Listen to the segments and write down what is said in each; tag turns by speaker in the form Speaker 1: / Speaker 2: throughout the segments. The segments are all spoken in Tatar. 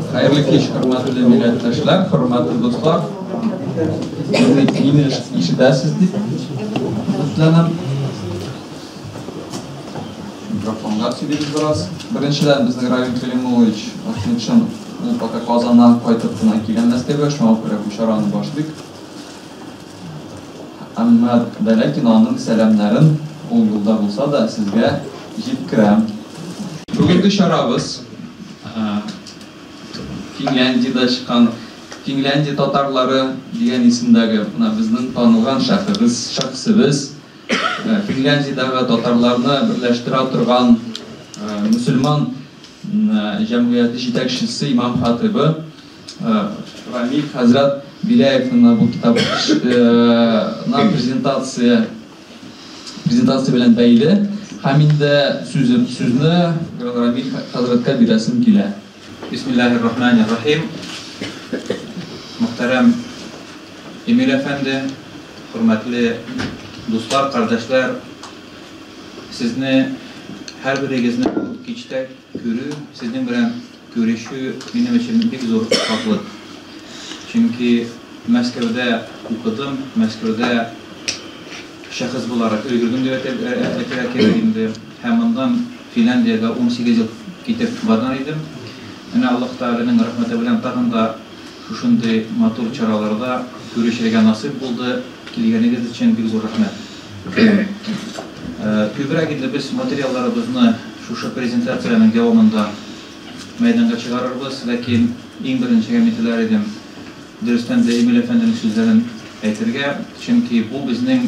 Speaker 1: Хәерле кич, хөрмәтле милләттәшләр, хөрмәтле дуслар. Мине мине ишетәсез дип өметләнәм. Микрофонга сөйлибез бераз. Беренчедән, безнең Равил Калимуллович Ахметшин ул пока Казаннан кайтып кына килә Мәскәүгә, шуңа күрә бу чараны башлыйк. Әмма дә ләкин аның сәламнәрен ул юлда булса да сезгә җиткерәм. Бүгенге чарабыз Финляндиядә чыккан Финляндия татарлары дигән исемдәге менә безнең танылган шәхебез, шәхесебез, Финляндиядәге татарларны берләштерә торган мөселман җәмгыяте җитәкчесе, имам-хатыйбы Рамил хәзрәт Беляевның менә бу китабына презентация презентация белән бәйле. Һәм инде сүзе, сүзне Рамил хәзрәткә бирәсем килә.
Speaker 2: Бисмиллаһир рахманир рахим. Мөхтәрәм Эмиль әфәнде, хөрмәтле дуслар, кардәшләр, сезне һәрберегезне бу кичтә күрү, сезнең белән күрешү минем өчен бик зур шатлык. Чөнки Мәскәүдә укыдым, Мәскәүдә шәхес буларак өлгердем дип әйтергә кирәк инде. Һәм моннан Финляндиягә 18 ел китеп барган идем. Менә Аллаһ Тәгаләнең рәхмәте белән тагын да шушындый матур чараларда күрешергә насыйп булды. Килгәнегез өчен бик зур рәхмәт. Күбрәк инде без материалларыбызны шушы презентациянең дәвамында мәйданга чыгарырбыз, ләкин иң беренчегә мин теләр идем, дөрестән дә, Эмиль әфәнденең сүзләрен әйтергә, чөнки бу безнең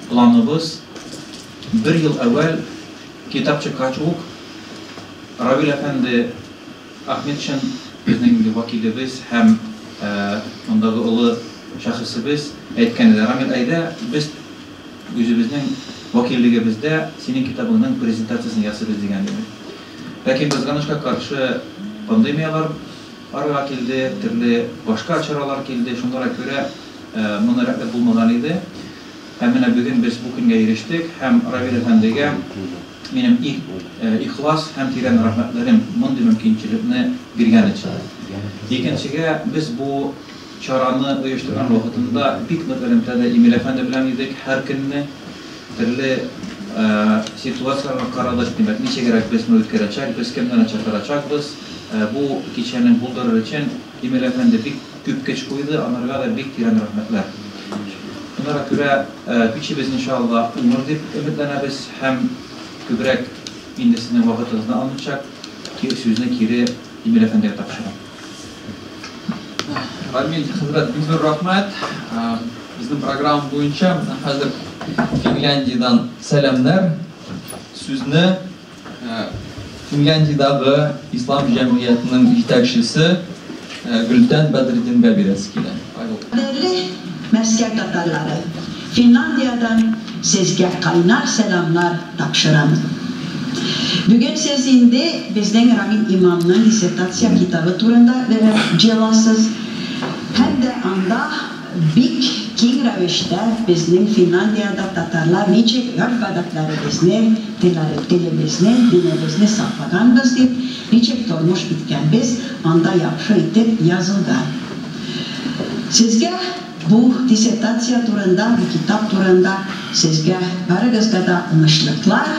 Speaker 2: планыбыз. Бер ел әүвәл, китап чыккач ук, Равил әфәнде Ахметшин, безнең инде вәкилебез һәм мондагы олы шәхесебез әйткән иде, Рамил, әйдә, без үзебезнең вәкиллегебездә синең китабыңның презентациясен ясыйбыз, дигән иде. Ләкин, кызганычка каршы, пандемияләр арага килде, төрле башка чаралар килде, шуңа күрә моны рәтләп булмаган иде. Һәм менә бүген без бу көнгә ирештек һәм Равил әфәндегә минем ихлас һәм тирән рәхмәтләрем мондый мөмкинчелекне биргән өчен. Икенчегә, без бу чараны оештырган вакытында бик нык элемтәдә Эмиль әфәнде белән идек, һәр көнне төрле ситуацияләрне карадык, димәк, ничегрәк без моны үткәрәчәкбез, кемнәрне чакырачакбыз. Бу кичәне булдырыр өчен Эмиль әфәнде бик күп көч куйды, анарга да бик тирән рәхмәтләр. Шуңа күрә кичебез, иншалла, уңыр дип өметләнәбез һәм күбрәк инде сезнең вакытыгызны алмыйча, сүзне кире Эмиль әфәндегә тапшырам.
Speaker 1: Рамил хәзрәт, бик зур рәхмәт. Безнең программа буенча менә хәзер Финляндиядән сәламнәр. Сүзне Финляндиядәге ислам җәмгыятенең җитәкчесе Гөлтән Бәдретдингә бирәсе килә.
Speaker 3: Кадерле Мәскәү татарлары, Финляндиядән сезгә кайнар сәламнар тапшырам. Бүген сез инде безнең Рамил имамның диссертация китабы турында белеп җыласыз һәм дә анда бик киң рәвештә безнең Финляндиядә татарлар ничек гореф-гадәтләребезне, телебезне, динебезне саклаганбыз дип, ничек тормыш иткәнбез, анда яхшы итеп язылган. Сезгә бу диссертация турында, бу китап турында сезгә барыгызга да уңышлыклар,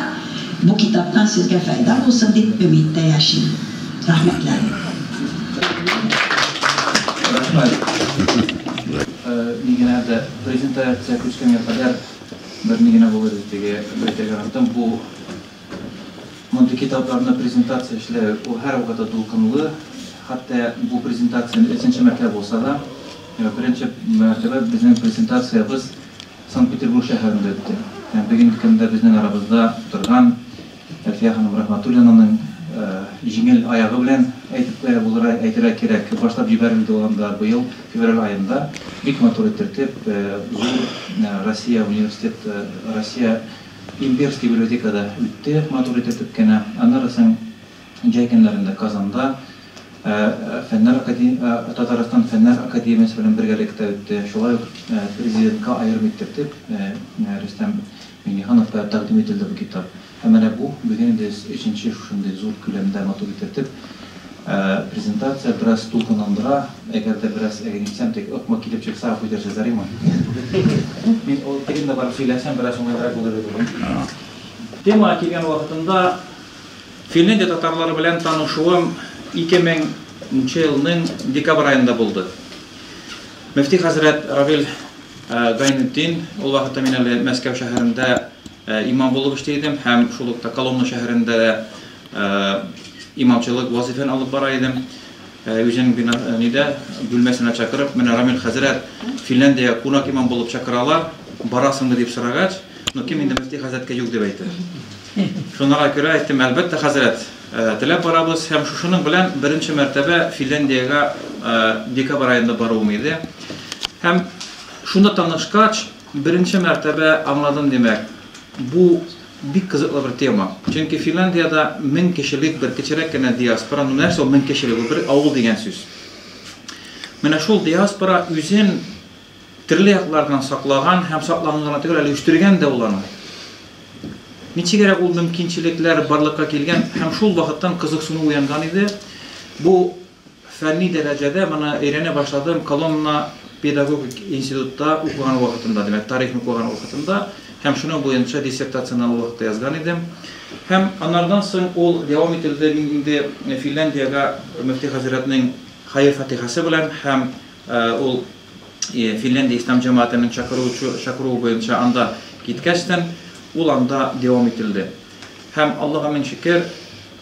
Speaker 3: бу китаптан сезгә файда булсын дип өметтә яшим. Рәхмәтләр.
Speaker 1: Рәхмәт.
Speaker 2: Ни генә дә презентация күчкәнгә кадәр бер ни генә булыр теге әйтергә оныттым. Бу мондый китапларны презентация эшләү ул һәрвакытта дулкынлы. Хәтта бу презентацияне өченче мәртәбә булса да, беренче мәртәбә безнең презентациябез Санкт-Петербург шәһәрендә үтте. Һәм бүгенге көндә безнең арабызда торган Әлфия ханым Рахматуллинаның җиңел аягы белән әйтеп булыр әйтергә кирәк. Башлап җибәрелде ул анда быел февраль аенда. Бик матур итеп, зур Россия университет, Россия имперский библиотекада үтте, матур итеп кенә. Аннары соң җәй көннәрендә Казанда. Фәннәр Татарстан Фәннәр академиясе белән бергәлектә үтте. Шулай ук Президентка аерым иттереп Рөстәм Миңнехановка тәкъдим ителде бу китап. Һәм менә бу бүген инде өченче шушындый зур күләмдә матур итертеп презентация бераз дулкынландыра. Әгәр дә бераз әгәр итсәм, тик ыкмы килеп чыкса, гафу итәрсез, ярыймы? Мин ул тегендә барып сөйләсәм, бераз уңайлырак булыр дип уйлыйм. Темага килгән вакытында Финляндия татарлары белән танышуым 2000 нче елның декабрь аенда булды. Мөфти хәзрәт Равил Гайнетдин, ул вакытта мин әле Мәскәү шәһәрендә имам булып эшли идем һәм шул ук та Коломна шәһәрендә дә имамчылык вазифен алып бара идем. Үзенең бина нидә бүлмәсенә чакырып, менә Рамил хәзрәт, Финляндиягә кунак имам булып чакыралар, барасыңмы дип сорагач, ну кем инде мөфти хәзрәткә юк дип әйтер. Шунара күрә әйттем, әлбәттә, хәзрәт, теләп барабыз һәм шушының белән беренче мәртәбә Финляндиягә декабрь аенда баруым иде. Һәм шунда танышкач, беренче мәртәбә аңладым, димәк, бу бик кызыклы бер тема. Чөнки Финляндиядә 1000 кешелек бер кечерәк кенә диаспора, ну нәрсә ул 1000 кешелек, ул бер авыл дигән сүз. Менә шул диаспора үзен төрле яклардан саклаган һәм саклаган гына түгел, әле үстергән дә ул аны. Ничегрәк ул мөмкинчелекләр барлыкка килгән һәм шул вакыттан кызыксыну уянган иде. Бу фәнни дәрәҗәдә моны өйрәнә башладым Коломна педагогик институтта укыган вакытында, димәк, тарихны укыган вакытында һәм шуның буенча диссертацияне ул вакытта язган идем. Һәм анардан соң ул дәвам ителде. Мин инде Финляндиягә мөфти хәзрәтнең хәер-фатихасы белән һәм ул Финляндия ислам җәмәгатенең чакыруы буенча анда киткәчтен, ул анда дәвам ителде. Һәм Аллага мең шөкер,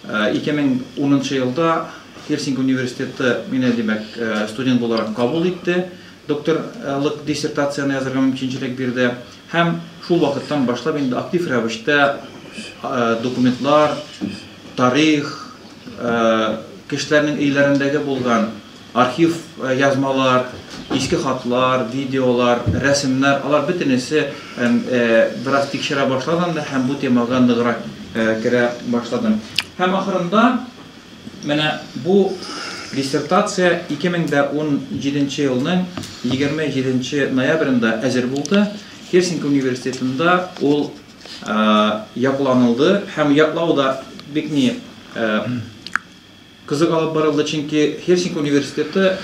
Speaker 2: 2010 нчы елда Хельсинки университеты мине, димәк, студент буларак кабул итте, докторлык диссертацияне язарга мөмкинчелек бирде. Һәм шул вакыттан башлап инде актив рәвештә документлар, тарих, кешеләрнең өйләрендәге булган Архив язмалар, иске хатлар, видеолар, рәсемнәр, алар бөтенесе бераз тикшерә башладым да һәм бу темага ныграк керә башладым. Һәм ахырында менә бу диссертация 2017 елның 27 ноябрендә әзер булды. Хельсинки университетында ул якланылды һәм яклау да бик ни Кызык алып барылды, чөнки Хельсинки университеты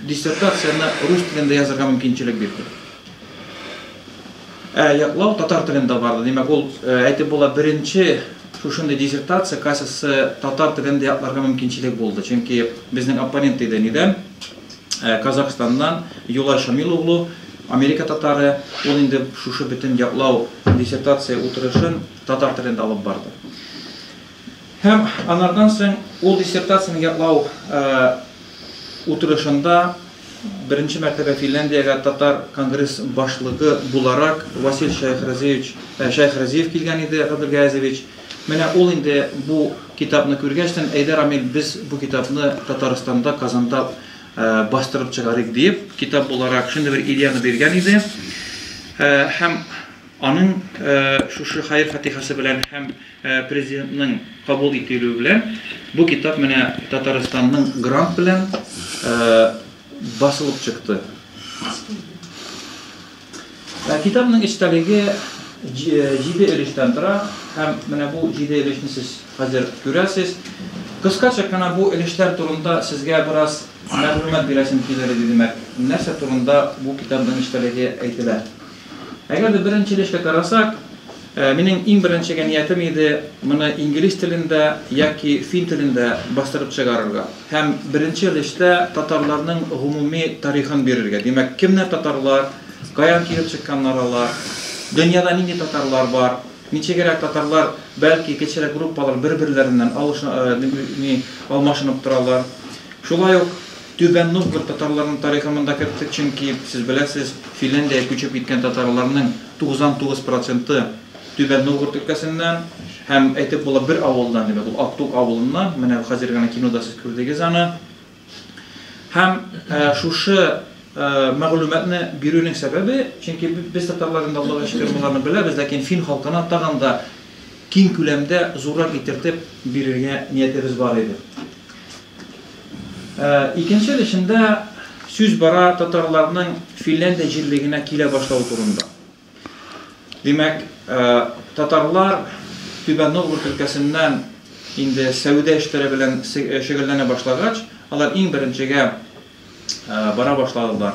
Speaker 2: диссертацияне рус телендә язарга мөмкинчелек бирде. Ә яклау татар телендә барды. Димәк, ул әйтеп була, беренче шушындый диссертация кайсысы татар телендә якларга мөмкинчелек булды. Чөнки безнең оппонент иде нидән? Казахстаннан Юлай Шамил углу, Америка татары, ул инде шушы бөтен яклау диссертация утырышын татар телендә алып барды. Һәм анардан соң ул диссертацияне яклау утырышында беренче мәртәбә Финляндиягә татар конгресс башлыгы буларак Васил Шәйхразиевич Шәйхразиев килгән иде, Габделгаязович. Менә ул инде бу китапны күргәчтен, әйдә, Рамил, без бу китапны Татарстанда, Казанда бастырып чыгарыйк диеп, китап буларак шундый бер идеяны биргән иде. Һәм аның шушы хәер-фатихасы белән һәм Президентның кабул ителүе белән бу китап менә Татарстанның грант белән басылып чыкты. Китапның эчтәлеге җиде өлештән тора һәм менә бу җиде өлешне сез хәзер күрәсез. Кыскача гына бу өлешләр турында сезгә бераз мәгълүмат бирәсем килер иде, димәк, нәрсә турында бу китапның эчтәлеге әйтелә. Әгәр дә беренче өлешкә карасак, минем иң беренчегә ниятем иде моны инглиз телендә яки фин телендә бастырып чыгарырга һәм беренче өлештә татарларның гомуми тарихын бирергә. Димәк, кемнәр татарлар, каян килеп чыкканнар алар, дөньяда нинди татарлар бар, ничегрәк татарлар, бәлки кечерәк группалар бер-берләреннән алмашынып торалар. Шулай ук Түбән Новгород татарларының тарихын монда керттек, чөнки, сез беләсез, Финляндиягә күчеп киткән татарларның 99 проценты Түбән Новгород өлкәсеннән һәм, әйтеп була, бер авылдан, димәк, ул Актук авылыннан, менә хәзер генә кинода сез күрдегез аны. Һәм шушы мәгълүматны бирүнең сәбәбе, чөнки без татарлар инде, Аллага шөкер, боларны беләбез, ләкин фин халкына тагын да киң күләмдә, зуррак итертеп бирергә ниятебез бар иде. Икенче өлешендә сүз бара татарларның Финляндия җирлегенә килә башлавы турында. Димәк, татарлар Түбән Новгород өлкәсеннән инде сәүдә эшләре белән шөгыльләнә башлагач, алар иң беренчегә бара башладылар.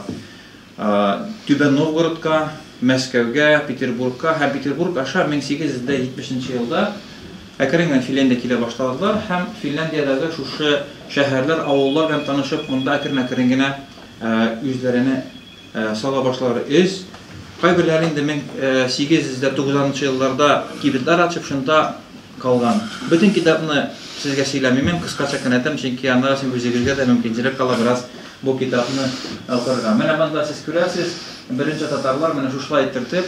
Speaker 2: Түбән Новгородка, Мәскәүгә, Петербургка һәм Петербург аша 1870 нче елда әкрен генә Финляндия килә башладылар һәм Финляндиядәге шушы шәһәрләр, авыллар белән танышып, монда әкрен-әкрен генә үзләренә сала башладылар эз. Кайберләре инде 1890 нчы елларда кибетләр ачып, шунда калган. Бөтен китапны сезгә сөйләмим, кыскача гына әйтәм, чөнки аннары соң үзегезгә дә мөмкинчелек кала бераз бу китапны укырга. Менә монда сез күрәсез, беренче татарлар менә шушылай итертеп,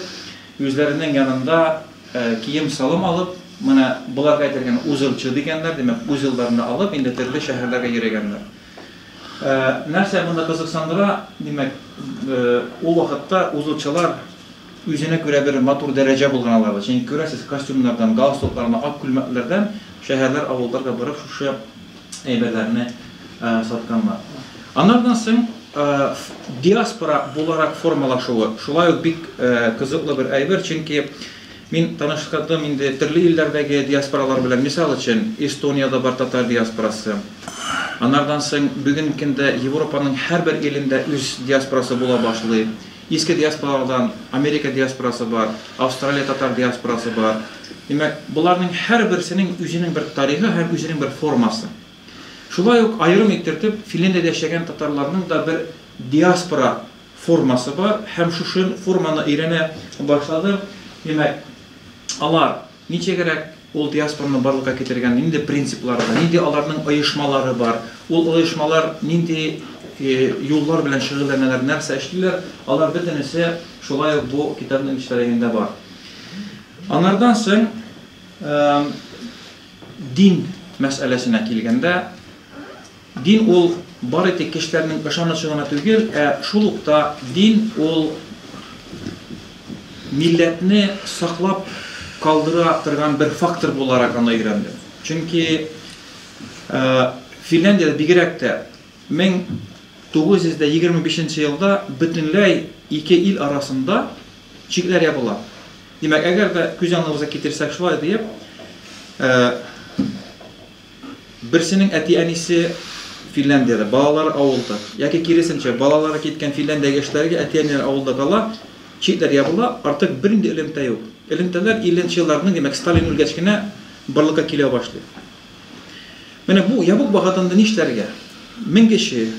Speaker 2: үзләренең янында кием-салым алып, менә боларга әйтелгән узелчы дигәннәр, димәк, узелларны алып, инде төрле шәһәрләргә йөрегәннәр. Нәрсә монда кызыксындыра, димәк, ул вакытта узелчылар Үзенә күрә бер матур дәрәҗә булган аларда. Чөнки күрәсез, костюмнардан, галстуклардан, ак күлмәкләрдән шәһәрләр, авылларга барып шушы әйберләрне сатканнар. Анардан соң диаспора буларак формалашуы шулай ук бик кызыклы бер әйбер, чөнки мин таныштым инде төрле илләрдәге диаспоралар белән. Мисал өчен, Эстониядә бар татар диаспорасы. Анардан соң бүгенге көндә Европаның һәрбер илендә үз диаспорасы була башлый. Иске диаспоралардан Америка диаспорасы бар, Австралия татар диаспорасы бар. Димәк, боларның һәрберсенең үзенең бер тарихы һәм үзенең бер формасы. Шулай ук аерым иттертеп, Финляндиядә яшәгән татарларның да бер диаспора формасы бар һәм шушы форманы өйрәнә башладым. Димәк, алар Ничегрәк ул диаспораны барлыкка китергән, нинди принциплары бар, нинди аларның оешмалары бар, ул оешмалар нинди юллар белән шөгыльләнәләр, нәрсә эшлиләр, алар бөтенесе шулай ук бу китапның эчтәлегендә бар. Анардан соң дин мәсьәләсенә килгәндә, Дин ул бары тик кешеләрнең ышанычы гына түгел, ә шул ук та дин ул милләтне саклап калдыра торган бер фактор буларак аны өйрәндем. Чөнки Финляндиядә бигрәк тә 1925 нче елда бөтенләй ике ил арасында чикләр ябыла. Димәк, әгәр дә күз алдыбызга китерсәк шулай диеп, Берсенең әти-әнисе Финляндиядә, балалары авылда. Яки киресенчә, балалары киткән Финляндиягә эшләргә, әти-әниләре авылда кала, читләр ябыла, артык бернинди элемтә юк. Элемтәләр 50 нче елларның, димәк, Сталин үлгәч кенә барлыкка килә башлый. Менә бу ябык вакытында нишләргә? 1000 кеше.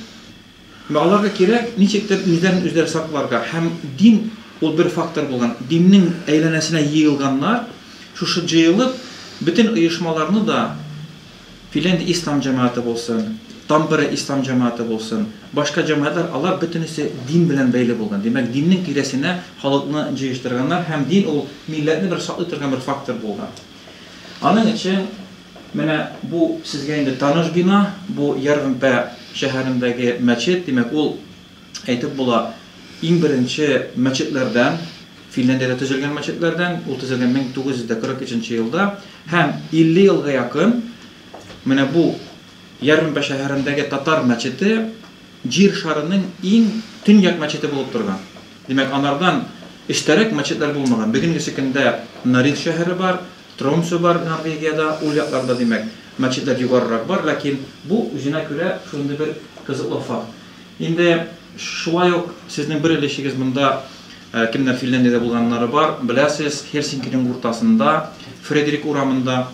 Speaker 2: Менә аларга кирәк ничектер үзләрен үзләре сакларга һәм дин ул бер фактор булган. Диннең әйләнәсенә җыелганнар, шушы җыелып, бөтен оешмаларны да, Финляндия ислам җәмәгате булсын, Тампере ислам җәмәгате булсын, башка җәмәгатьләр, алар бөтенесе дин белән бәйле булган. Димәк, диннең тирәсенә халыкны җыештырганнар һәм дин ул милләтне бер саклый торган бер фактор булган. Аның өчен Менә бу сезгә инде таныш бина, бу Ярвенпә шәһәрендәге мәчет, димәк, ул, әйтеп була, иң беренче мәчетләрдән, Финляндиядә төзелгән мәчетләрдән, ул төзелгән 1943 нче елда һәм 50 елга якын менә бу Ярвенпә шәһәрендәге татар мәчете Җир шарының иң төньяк мәчете булып торган. Димәк, анардан өстәрәк мәчетләр булмаган. Бүгенгесе көндә Норильск шәһәре бар, Тромсө бар Норвегиядә, ул якларда, димәк, мәчетләр югарырак бар, ләкин бу үзенә күрә шундый бер кызыклы факт. Инде шулай ук сезнең бер өлешегез монда, кемнәр Финляндиядә булганнары бар, беләсез, Хельсинкиның уртасында, Фредерик урамында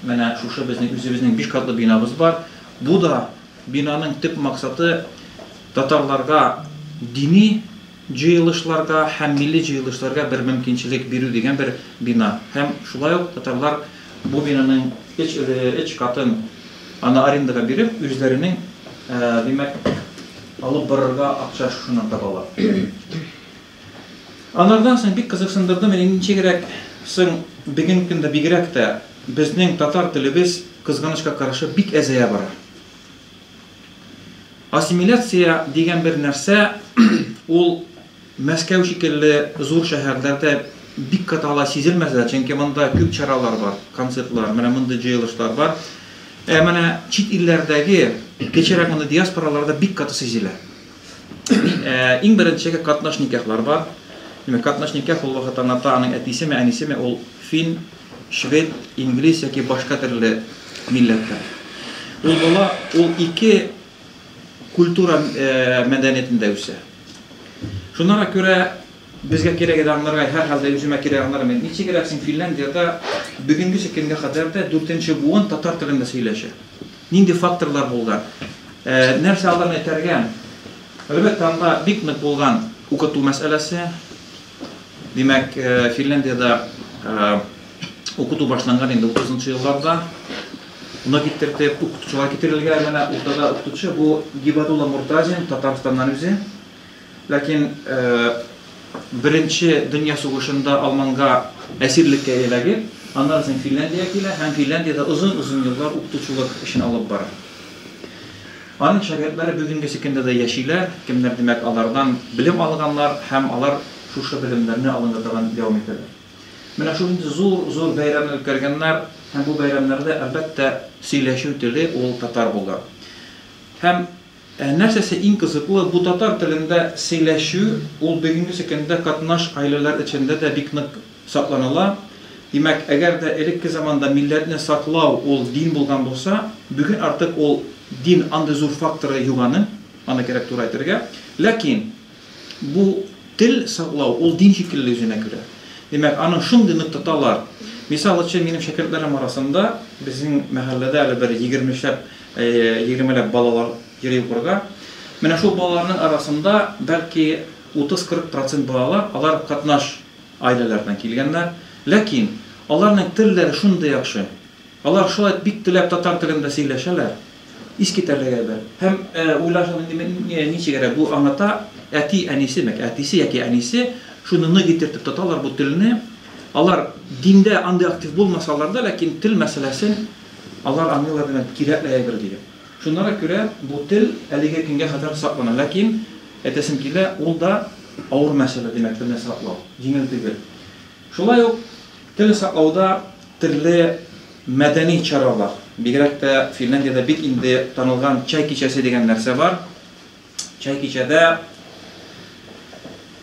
Speaker 2: менә шушы безнең үзебезнең биш катлы бинабыз бар. Бу да бинаның төп максаты татарларга дини җыелышларга һәм милли җыелышларга бер мөмкинчелек бирү дигән бер бина. Һәм шулай ук татарлар бу бинаның өч өч катын аны арендага биреп, үзләренең, димәк, алып барырга акча шушыннан табалар. Анардан соң бик кызыксындырды мине, ничегрәк соң бүгенге көндә бигрәк тә безнең татар телебез, кызганычка каршы, бик әзәя бара. Ассимиляция дигән бер нәрсә, ул Мәскәү шикелле зур шәһәрләрдә бик каты алай сизелмәсә дә, чөнки монда күп чаралар бар, концертлар, менә мондый җыелышлар бар. Ә менә чит илләрдәге кечерәк мондый диаспораларда бик каты сизелә. Иң беренчегә катнаш никахлар бар. Димәк, катнаш никах ул вакыт аңлата аның әтисеме, әнисеме, ул фин, швед, инглиз яки башка төрле милләттән. Ул бала ул ике культура мәдәниятендә үсә. Шуннан күрә безгә кирәк иде аңларга, һәрхәлдә үземә кирәк аңларга. Мин ничегрәк син Финляндиядә бүгенгесе көнгә кадәр дә дүртенче буын татар телендә сөйләшә. Нинди факторлар булган? Нәрсә аларны этәргән? Әлбәттә, анда бик нык булган укыту мәсьәләсе. Димәк, Финляндиядә укыту башланган инде 30 елларда. Нык иттереп укытучылар китерелгән. Менә уртада укытучы бу Гибадулла Муртазин, Татарстаннан үзе. Ләкин Беренче дөнья сугышында Алманга әсирлеккә эләгеп, аннан соң Финляндиягә килә һәм Финляндиядә озын-озын еллар укытучылык эшен алып бара. Аның шәкертләре бүгенгесе көндә дә яшиләр, кемнәр, димәк, алардан белем алганнар һәм алар шушы белемнәрне алынга тагын дәвам итәләр. Менә шундый зур-зур бәйрәмне үткәргәннәр һәм бу бәйрәмнәрдә, әлбәттә, сөйләшү теле ул татар булган. Һәм Ә нәрсәсе иң кызыклы, бу татар телендә сөйләшү, ул бүгенгесе көндә катнаш гаиләләр эчендә дә бик нык сакланыла. Димәк, әгәр дә элекке заманда милләтне саклау ул дин булган булса, бүген артык ул дин андый зур факторы юк аның, аны кирәк туры әйтергә. Ләкин Бу тел саклау, ул дин шикелле үзенә күрә. Димәк, аны шундый нык тоталар. Мисал өчен, минем шәкертләрем арасында, безнең мәхәлләдә әле бер егермешәп, егермеләп балалар йөри укырга. Менә шул балаларның арасында, бәлки, 30-40 процент балалар, алар катнаш гаиләләрдән килгәннәр. Ләкин аларның телләре шундый яхшы. Алар шулай бик теләп татар телендә сөйләшәләр. Искитәрлек әйбер. Һәм уйлашың инде, ничегрәк бу аңлата, әти-әнисе, димәк, әтисе яки әнисе шуны нык итертеп тоталар бу телне. Алар диндә андый актив булмасалар да, ләкин тел мәсьәләсен алар аңлыйлар, димәк, кирәкле әйбер диеп. Шуннан күрә бу тел әлеге көнгә кадәр саклана. Ләкин, әйтәсем килә, ул да авыр мәсьәлә, димәк, телне саклау җиңел түгел. Шулай ук тел саклауда төрле мәдәни чаралар, бигрәк тә Финляндиядә бик инде танылган чәй кичәсе дигән нәрсә бар. Чәй кичәдә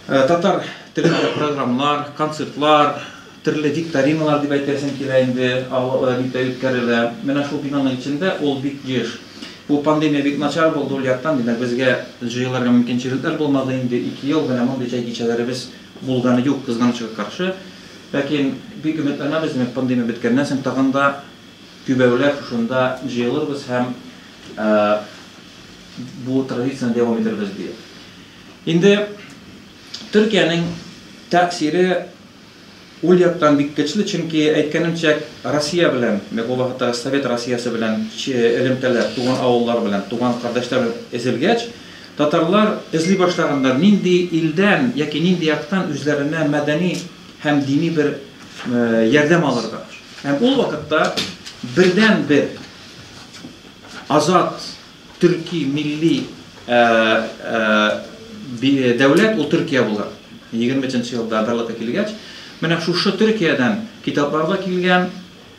Speaker 2: татар телендә программалар, концертлар, төрле викториналар дип әйтәсем килә инде, бик үткәрелә. Менә шул бинаның эчендә ул бик еш. Бу пандемия бик начар булды ул яктан, димәк, безгә җыелырга мөмкинчелекләр булмады инде 2 ел менә мондый чәй кичәләребез булганы юк, кызганычка каршы. Ләкин бик өметләнәбез, димәк, пандемия беткәннән соң тагын да күбәүләп шушында җыелырбыз һәм бу традицияне дәвам итәрбез диеп. Инде Төркиянең тәэсире ул яктан бик көчле, чөнки, әйткәнемчә, Россия белән, димәк, ул вакытта Совет Россиясе белән элемтәләр, туган авыллар белән, туган кардәшләр белән өзелгәч, татарлар эзли башлаганнар, нинди илдән яки нинди яктан үзләренә мәдәни һәм дини бер ярдәм алырга. Һәм ул вакытта бердәнбер азат төрки милли дәүләт ул Төркия булган. 23 елда барлыкка килгәч, менә шушы Төркиядән китаплар да килгән,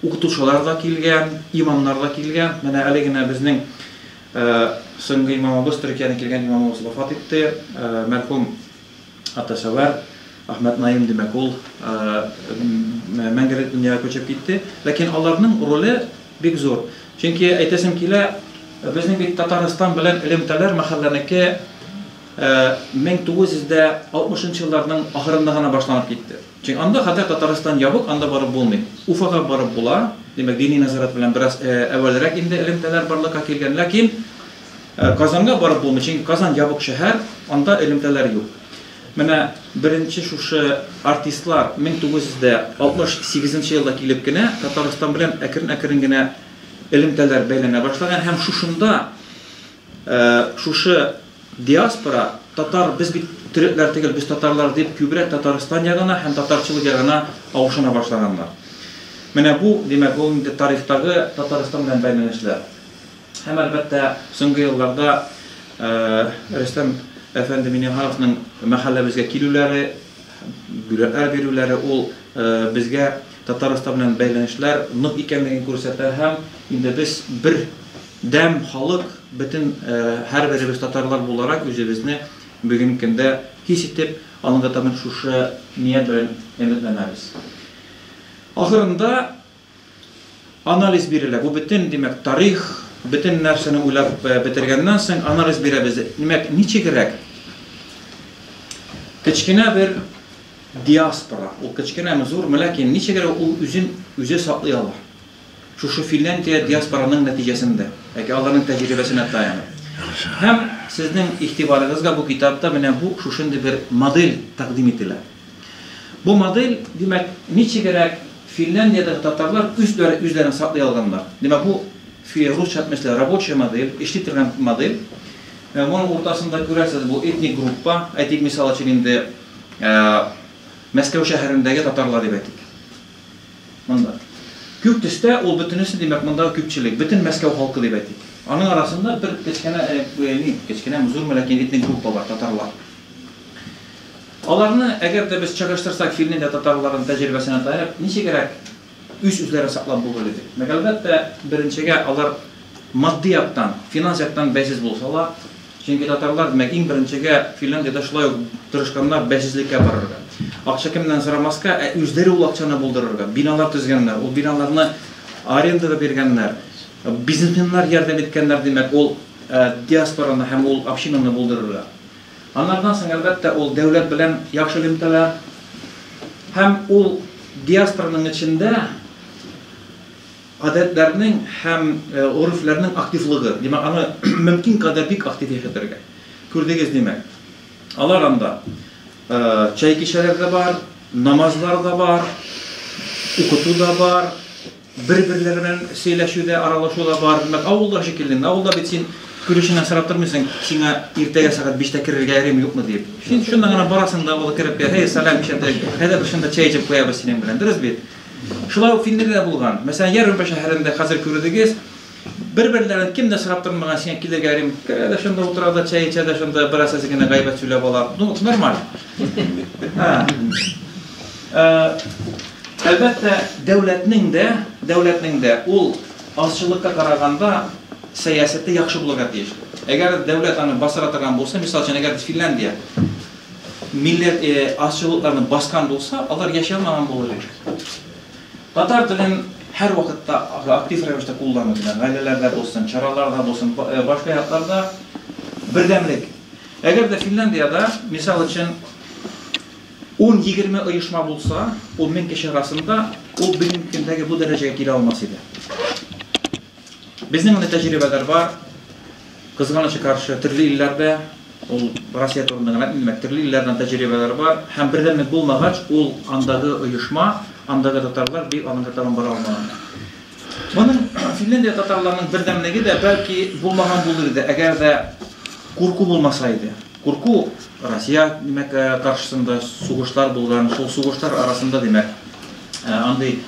Speaker 2: укытучылар да килгән, имамнар да килгән. Менә әле генә безнең соңгы имамыбыз, Төркиядән килгән имамыбыз вафат итте, мәрхүм Атасәвәр Әхмәт Наим, димәк, ул мәңгелек дөньяга күчеп китте. Ләкин аларның роле бик зур. Чөнки әйтәсем килә, безнең бит Татарстан белән элемтәләр мәхәлләнеке 1960 елларның ахырында гына башланып китте. Чөнки анда хәтта Татарстан ябык, анда барып булмый. Уфага барып була, димәк, дини нәзарәт белән бераз әүвәлрәк инде элемтәләр барлыкка килгән. Ләкин Казанга барып булмый, чөнки Казан ябык шәһәр, анда элемтәләр юк. Менә беренче шушы артистлар 1968 елда килеп кенә Татарстан белән әкрен-әкрен генә элемтәләр бәйләнә башлаган һәм шушында шушы диаспора татар без бит төрекләр түгел, без татарлар дип күбрәк Татарстан ягына һәм татарчылык ягына авышына башлаганнар. Менә бу, димәк, ул инде тарихтагы Татарстан белән бәйләнешләр. Һәм, әлбәттә, соңгы елларда Рөстәм әфәнде Миңнехановның мәхәлләбезгә килүләре, бүләкләр бирүләре, ул безгә Татарстан белән бәйләнешләр нык икәнлеген күрсәтә һәм Инде без бер дәм халык, бөтен һәрберебез татарлар буларак үзебезне бүгенге көндә хис итеп, алынга табан шушы ният белән өметләнәбез. Ахырында анализ бирелә. Бу бөтен, димәк, тарих, бөтен нәрсәне уйлап бетергәннән соң анализ бирәбез. Димәк, ничегрәк кечкенә бер диаспора, ул кечкенәме, зурмы, ләкин ничегрәк ул үзен үзе саклый ала. Шушы Финляндия диаспораның нәтиҗәсендә, яки аларның тәҗрибәсенә таянып. Һәм сезнең игътибарыгызга бу китапта менә бу шушындый бер модель тәкъдим ителә. Бу модель, димәк, ничегрәк Финляндиядәге татарлар үзләре үзләрен саклый алганнар. Димәк, бу русча әйтмешли рабочая модель, эшли торган модель. Моның уртасында күрәсез, бу этник группа, әйтик, мисал өчен инде Мәскәү шәһәрендәге татарлар дип әйтик. Монда. Күк төстә ул бөтенесе, димәк, мондагы күпчелек, бөтен Мәскәү халкы дип әйтик. Аның арасында бер кечкенә, ни, кечкенәме, зурмы, ләкин этник группа бар, татарлар. Аларны, әгәр дә без чагыштырсак Финляндия татарларының тәҗрибәсенә таянып, ничегрәк үз-үзләрен саклап булыр иде? Димәк, әлбәттә, беренчегә алар матди яктан, финанс яктан бәйсез булсалар, Чөнки татарлар, димәк, иң беренчегә Финляндиядә шулай ук тырышканнар бәйсезлеккә барырга. Акча кемнән сорамаска, ә үзләре ул акчаны булдырырга. Биналар төзгәннәр, ул биналарны арендага биргәннәр. Бизнесменнар ярдәм иткәннәр, димәк, ул диаспораны һәм ул общинаны булдырырга. Аннардан соң, әлбәттә, ул дәүләт белән яхшы элемтәләр. Һәм ул диаспораның эчендә Гадәтләрнең һәм горефләрнең активлыгы, димәк, аны мөмкин кадәр бик актив яшәтергә. Күрдегез, димәк, алар анда чәй кичәләр дә бар, намазлар да бар, укыту да бар, бер-берләре белән сөйләшү дә, аралашу да бар. Димәк, авылда шикелле. Авылда бит син күршеңнән сорап тормыйсың, сиңа иртәгә сәгать биштә керергә ярыймы, юкмы дип. Син шунда гына барасың да, авылга кереп, һәй, сәлам, ишәтәй, әйдә без шунда чәй эчеп куябыз синең белән. Дөрес бит? Шулай ук Финляндиядә булган. Мәсәлән, Ярвенпә шәһәрендә хәзер күрдегез, бер-берләрен кем дә сорап тормаган, сиңа килергә ярыймы? Керә дә шунда утыра да, чәй эчә дә шунда, бераз әз генә гайбәт сөйләп ала. Ну, нормаль. Әлбәттә, дәүләтнең дә, дәүләтнең дә ул азчылыкка караганда сәясәте яхшы булырга тиеш. Әгәр дәүләт аны бастыра торган булса, мисал өчен, әгәр Финляндия милләт азчылыкларны баскан булса, алар яши алмаган булыр иде. Татар телен һәрвакытта актив рәвештә куллану, димәк, гаиләләрдә булсын, чараларда булсын, башка якларда бердәмлек. Әгәр дә Финляндиядә, мисал өчен, 10-20 оешма булса, ул 1000 кеше арасында, ул бүгенге көндәге бу дәрәҗәгә килә алмас иде. Безнең андый тәҗрибәләр бар. Кызганычка каршы, төрле илләрдә, ул Россия турында гына әйтмим, димәк, төрле илләрдән тәҗрибәләр бар һәм бердәмлек булмагач, ул андагы оешма, андагы татарлар бик алынга табан бара алмаган. Моның Финляндия татарларының бердәмлеге дә бәлки булмаган булыр иде, әгәр дә курку булмаса иде. Курку Россия, димәк, каршысында сугышлар булган, шул сугышлар арасында, димәк, андый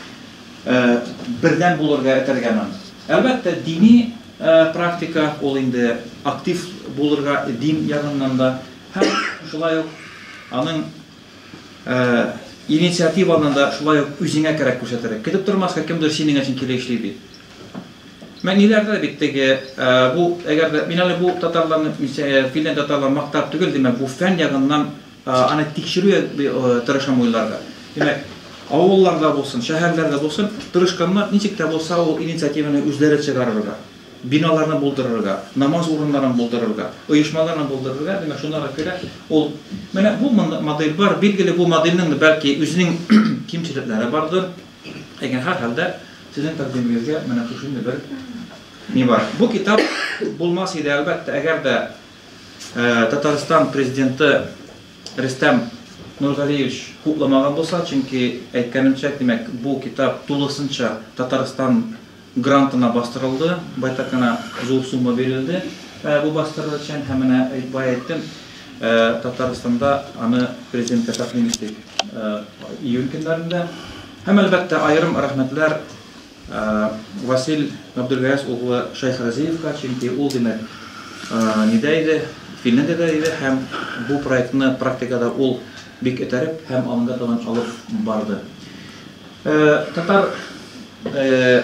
Speaker 2: бердәм булырга этәргән аны. Әлбәттә, дини практика, ул инде актив булырга дин ягыннан да һәм шулай ук аның инициативаны да шулай ук үзеңә кәрәк күрсәтергә. Көтеп тормаска, кемдер синең өчен килеп эшли дип. Менә ниләрдә бит теге бу, әгәр дә мин әле бу татарларны, финляндия татарларын мактап түгел, димәк, бу фән ягыннан Аны тикшерү тырышам уйларга. Димәк, авылларда булсын, шәһәрләрдә булсын, тырышканнар ничек тә булса ул инициативаны үзләре чыгарырга, биналарны булдырырга, намаз урыннарын булдырырга, оешмаларны булдырырга, димәк, шунарга күрә ул менә бу модель бар, билгеле бу модельнең дә бәлки үзенең кимчелекләре бардыр, ләкин һәрхәлдә сезнең тәкъдимегезгә менә шушындый бер ни бар. Бу китап булмас иде, әлбәттә, әгәр дә Татарстан президенты Рөстәм Нургалиевич хупламаган булса, чөнки, әйткәнемчә, димәк, бу китап тулысынча Татарстан грантына бастырылды, байтак кына зур сумма бирелде бу бастырыр өчен, һәм менә бая әйттем, Татарстанда аны президентка тәкъдим иттек июнь көннәрендә. Һәм, әлбәттә, аерым рәхмәтләр Васил Габделгаяз углы Шәйхразиевка, чөнки ул, димәк, нидә иде, Финляндиядә иде һәм бу проектны практикада ул бик этәреп һәм алынга табан алып барды. Татар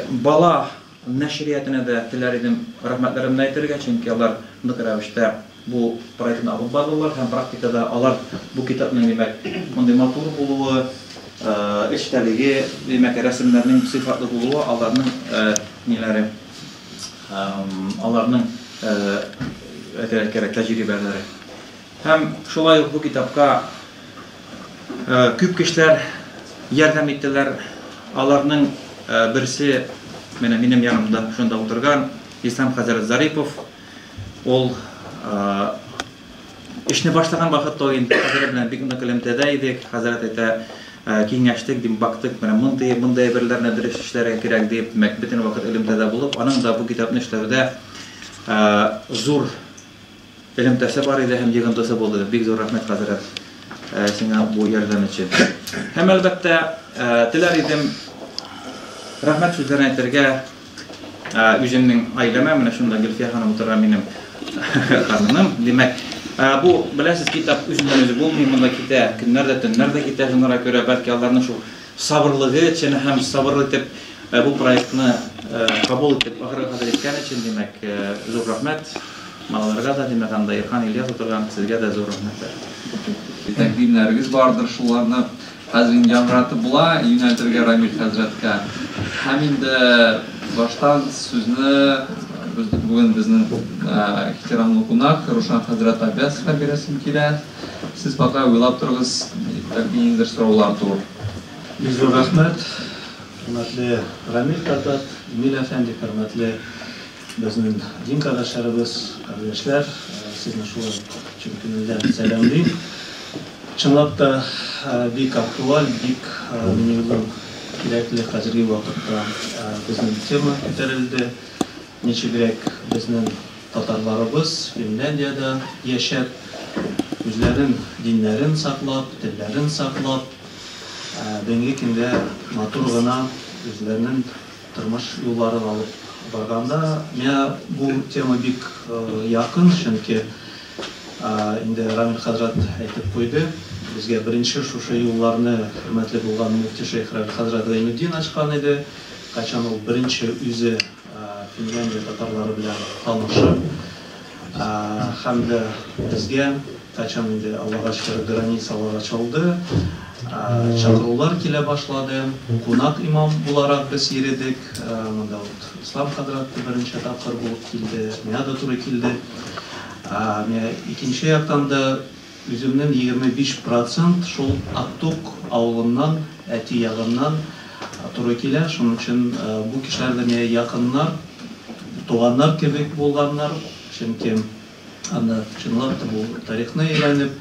Speaker 2: бала. нәшриятына да теләр идем рәхмәтләремне әйтергә, чөнки алар нык рәвештә бу проектны алып бардылар һәм практикада алар бу китапның, димәк, мондый матур булуы, эчтәлеге, димәк, рәсемнәрнең сыйфатлы булуы аларның ниләре, аларның әйтергә кирәк, тәҗрибәләре. Һәм шулай ук бу китапка күп кешеләр ярдәм иттеләр. Аларның берсе менә минем янымда шунда утырган Ислам хәзрәт Зарипов. Ул эшне башлаган вакытта инде хәзрәт белән бик нык элемтәдә идек. Хәзрәт әйтә, киңәштек, дим, бактык, менә мондый, мондый әйберләрне дөрес эшләргә кирәк дип, димәк, бөтен вакыт элемтәдә булып, аның да бу китапны эшләүдә зур элемтәсе бар иде һәм йогынтысы булды. Бик зур рәхмәт, хәзрәт, сиңа бу ярдәм өчен. Һәм әлбәттә, теләр идем рәхмәт сүзләрен әйтергә үземнең гаиләмә, менә шунда Гөлфия ханым утыра, минем хатыным. Димәк, бу, беләсез, китап үзеннән үзе булмый, монда китә, көннәр дә, төннәр дә китә, шуңа күрә бәлки аларның шул сабырлыгы өчен һәм сабыр итеп бу проектны кабул итеп ахырга кадәр иткән өчен, димәк, зур рәхмәт. Балаларга да, димәк, анда Ирхан, Ильяс утырган, сезгә дә зур рәхмәтләр.
Speaker 1: Тәкъдимнәрегез бардыр, шуларны хәзер инде яңгыратып була, юнәлтергә Рамил хәзрәткә. Һәм инде баштан сүзне без бүген безнең ихтирамлы кунак Рушан хәзрәт Аббясовка бирәсем килә. Сез пока уйлап торыгыз, бәлки ниндидер сораулар туыр.
Speaker 4: Бик зур рәхмәт, хөрмәтле Рамил хәзрәт, Эмиль әфәнде, хөрмәтле безнең дин кардәшләребез, кардәшләр, сезне шулай ук чын күңелдән сәламлим. Чынлап та бик актуаль, бик, мин уйлыйм, кирәкле хәзерге вакытта безнең тема күтәрелде. Ничегрәк безнең татарларыбыз Финляндиядә яшәп, үзләрен диннәрен саклап, телләрен саклап, бүгенге көндә матур гына үзләренең тормыш юлларын алып барганда, миңа бу тема бик якын, чөнки инде Рамил хәзрәт әйтеп куйды, безгә беренче шушы юлларны хөрмәтле булган мөфти шәйх Равил хәзрәт Гайнетдин ачкан иде, кайчан ул беренче үзе Финляндия татарлары белән танышып, һәм дә безгә кайчан инде, Аллага шөкер, границалар ачылды, чакырулар килә башлады. Кунак имам буларак без йөредек. Монда вот Ислам хәзрәт тә берничә тапкыр булып килде, миңа да туры килде. Миңа икенче яктан да үземнең 25 процент шул Актук авылыннан, әти ягыннан туры килә. Шуның өчен бу кешеләр дә миңа якыннар, туганнар кебек булганнар. Чөнки анда чынлап та бу тарихны өйрәнеп,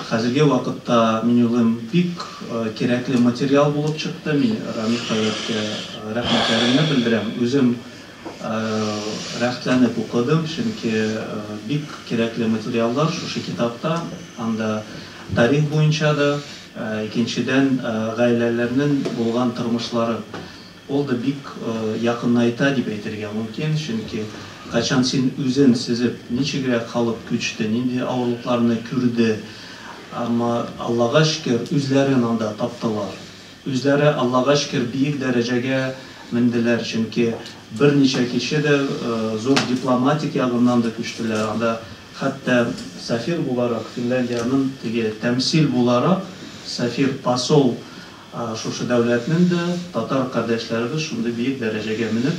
Speaker 4: хәзерге вакытта, мин уйлыйм, бик кирәкле материал булып чыкты. Мин Рамил хәзрәткә рәхмәтләремне белдерәм. Үзем рәхәтләнеп укыдым, чөнки бик кирәкле материаллар шушы китапта. Анда тарих буенча да, икенчедән, гаиләләрнең булган тормышлары. Ул да бик якынайта дип әйтергә мөмкин, чөнки кайчан син үзен сизеп, ничегрәк халык күчте, нинди авырлыкларны күрде, әмма Аллага шөкер, үзләрен анда таптылар. Үзләре, Аллага шөкер, биек дәрәҗәгә менделәр, чөнки берничә кеше дә зур дипломатик ягыннан да күчтеләр. Анда хәтта сәфир буларак, Финляндиянең теге тәмсил буларак, сәфир, посол шушы дәүләтнең дә татар кардәшләребез шундый биек дәрәҗәгә менеп,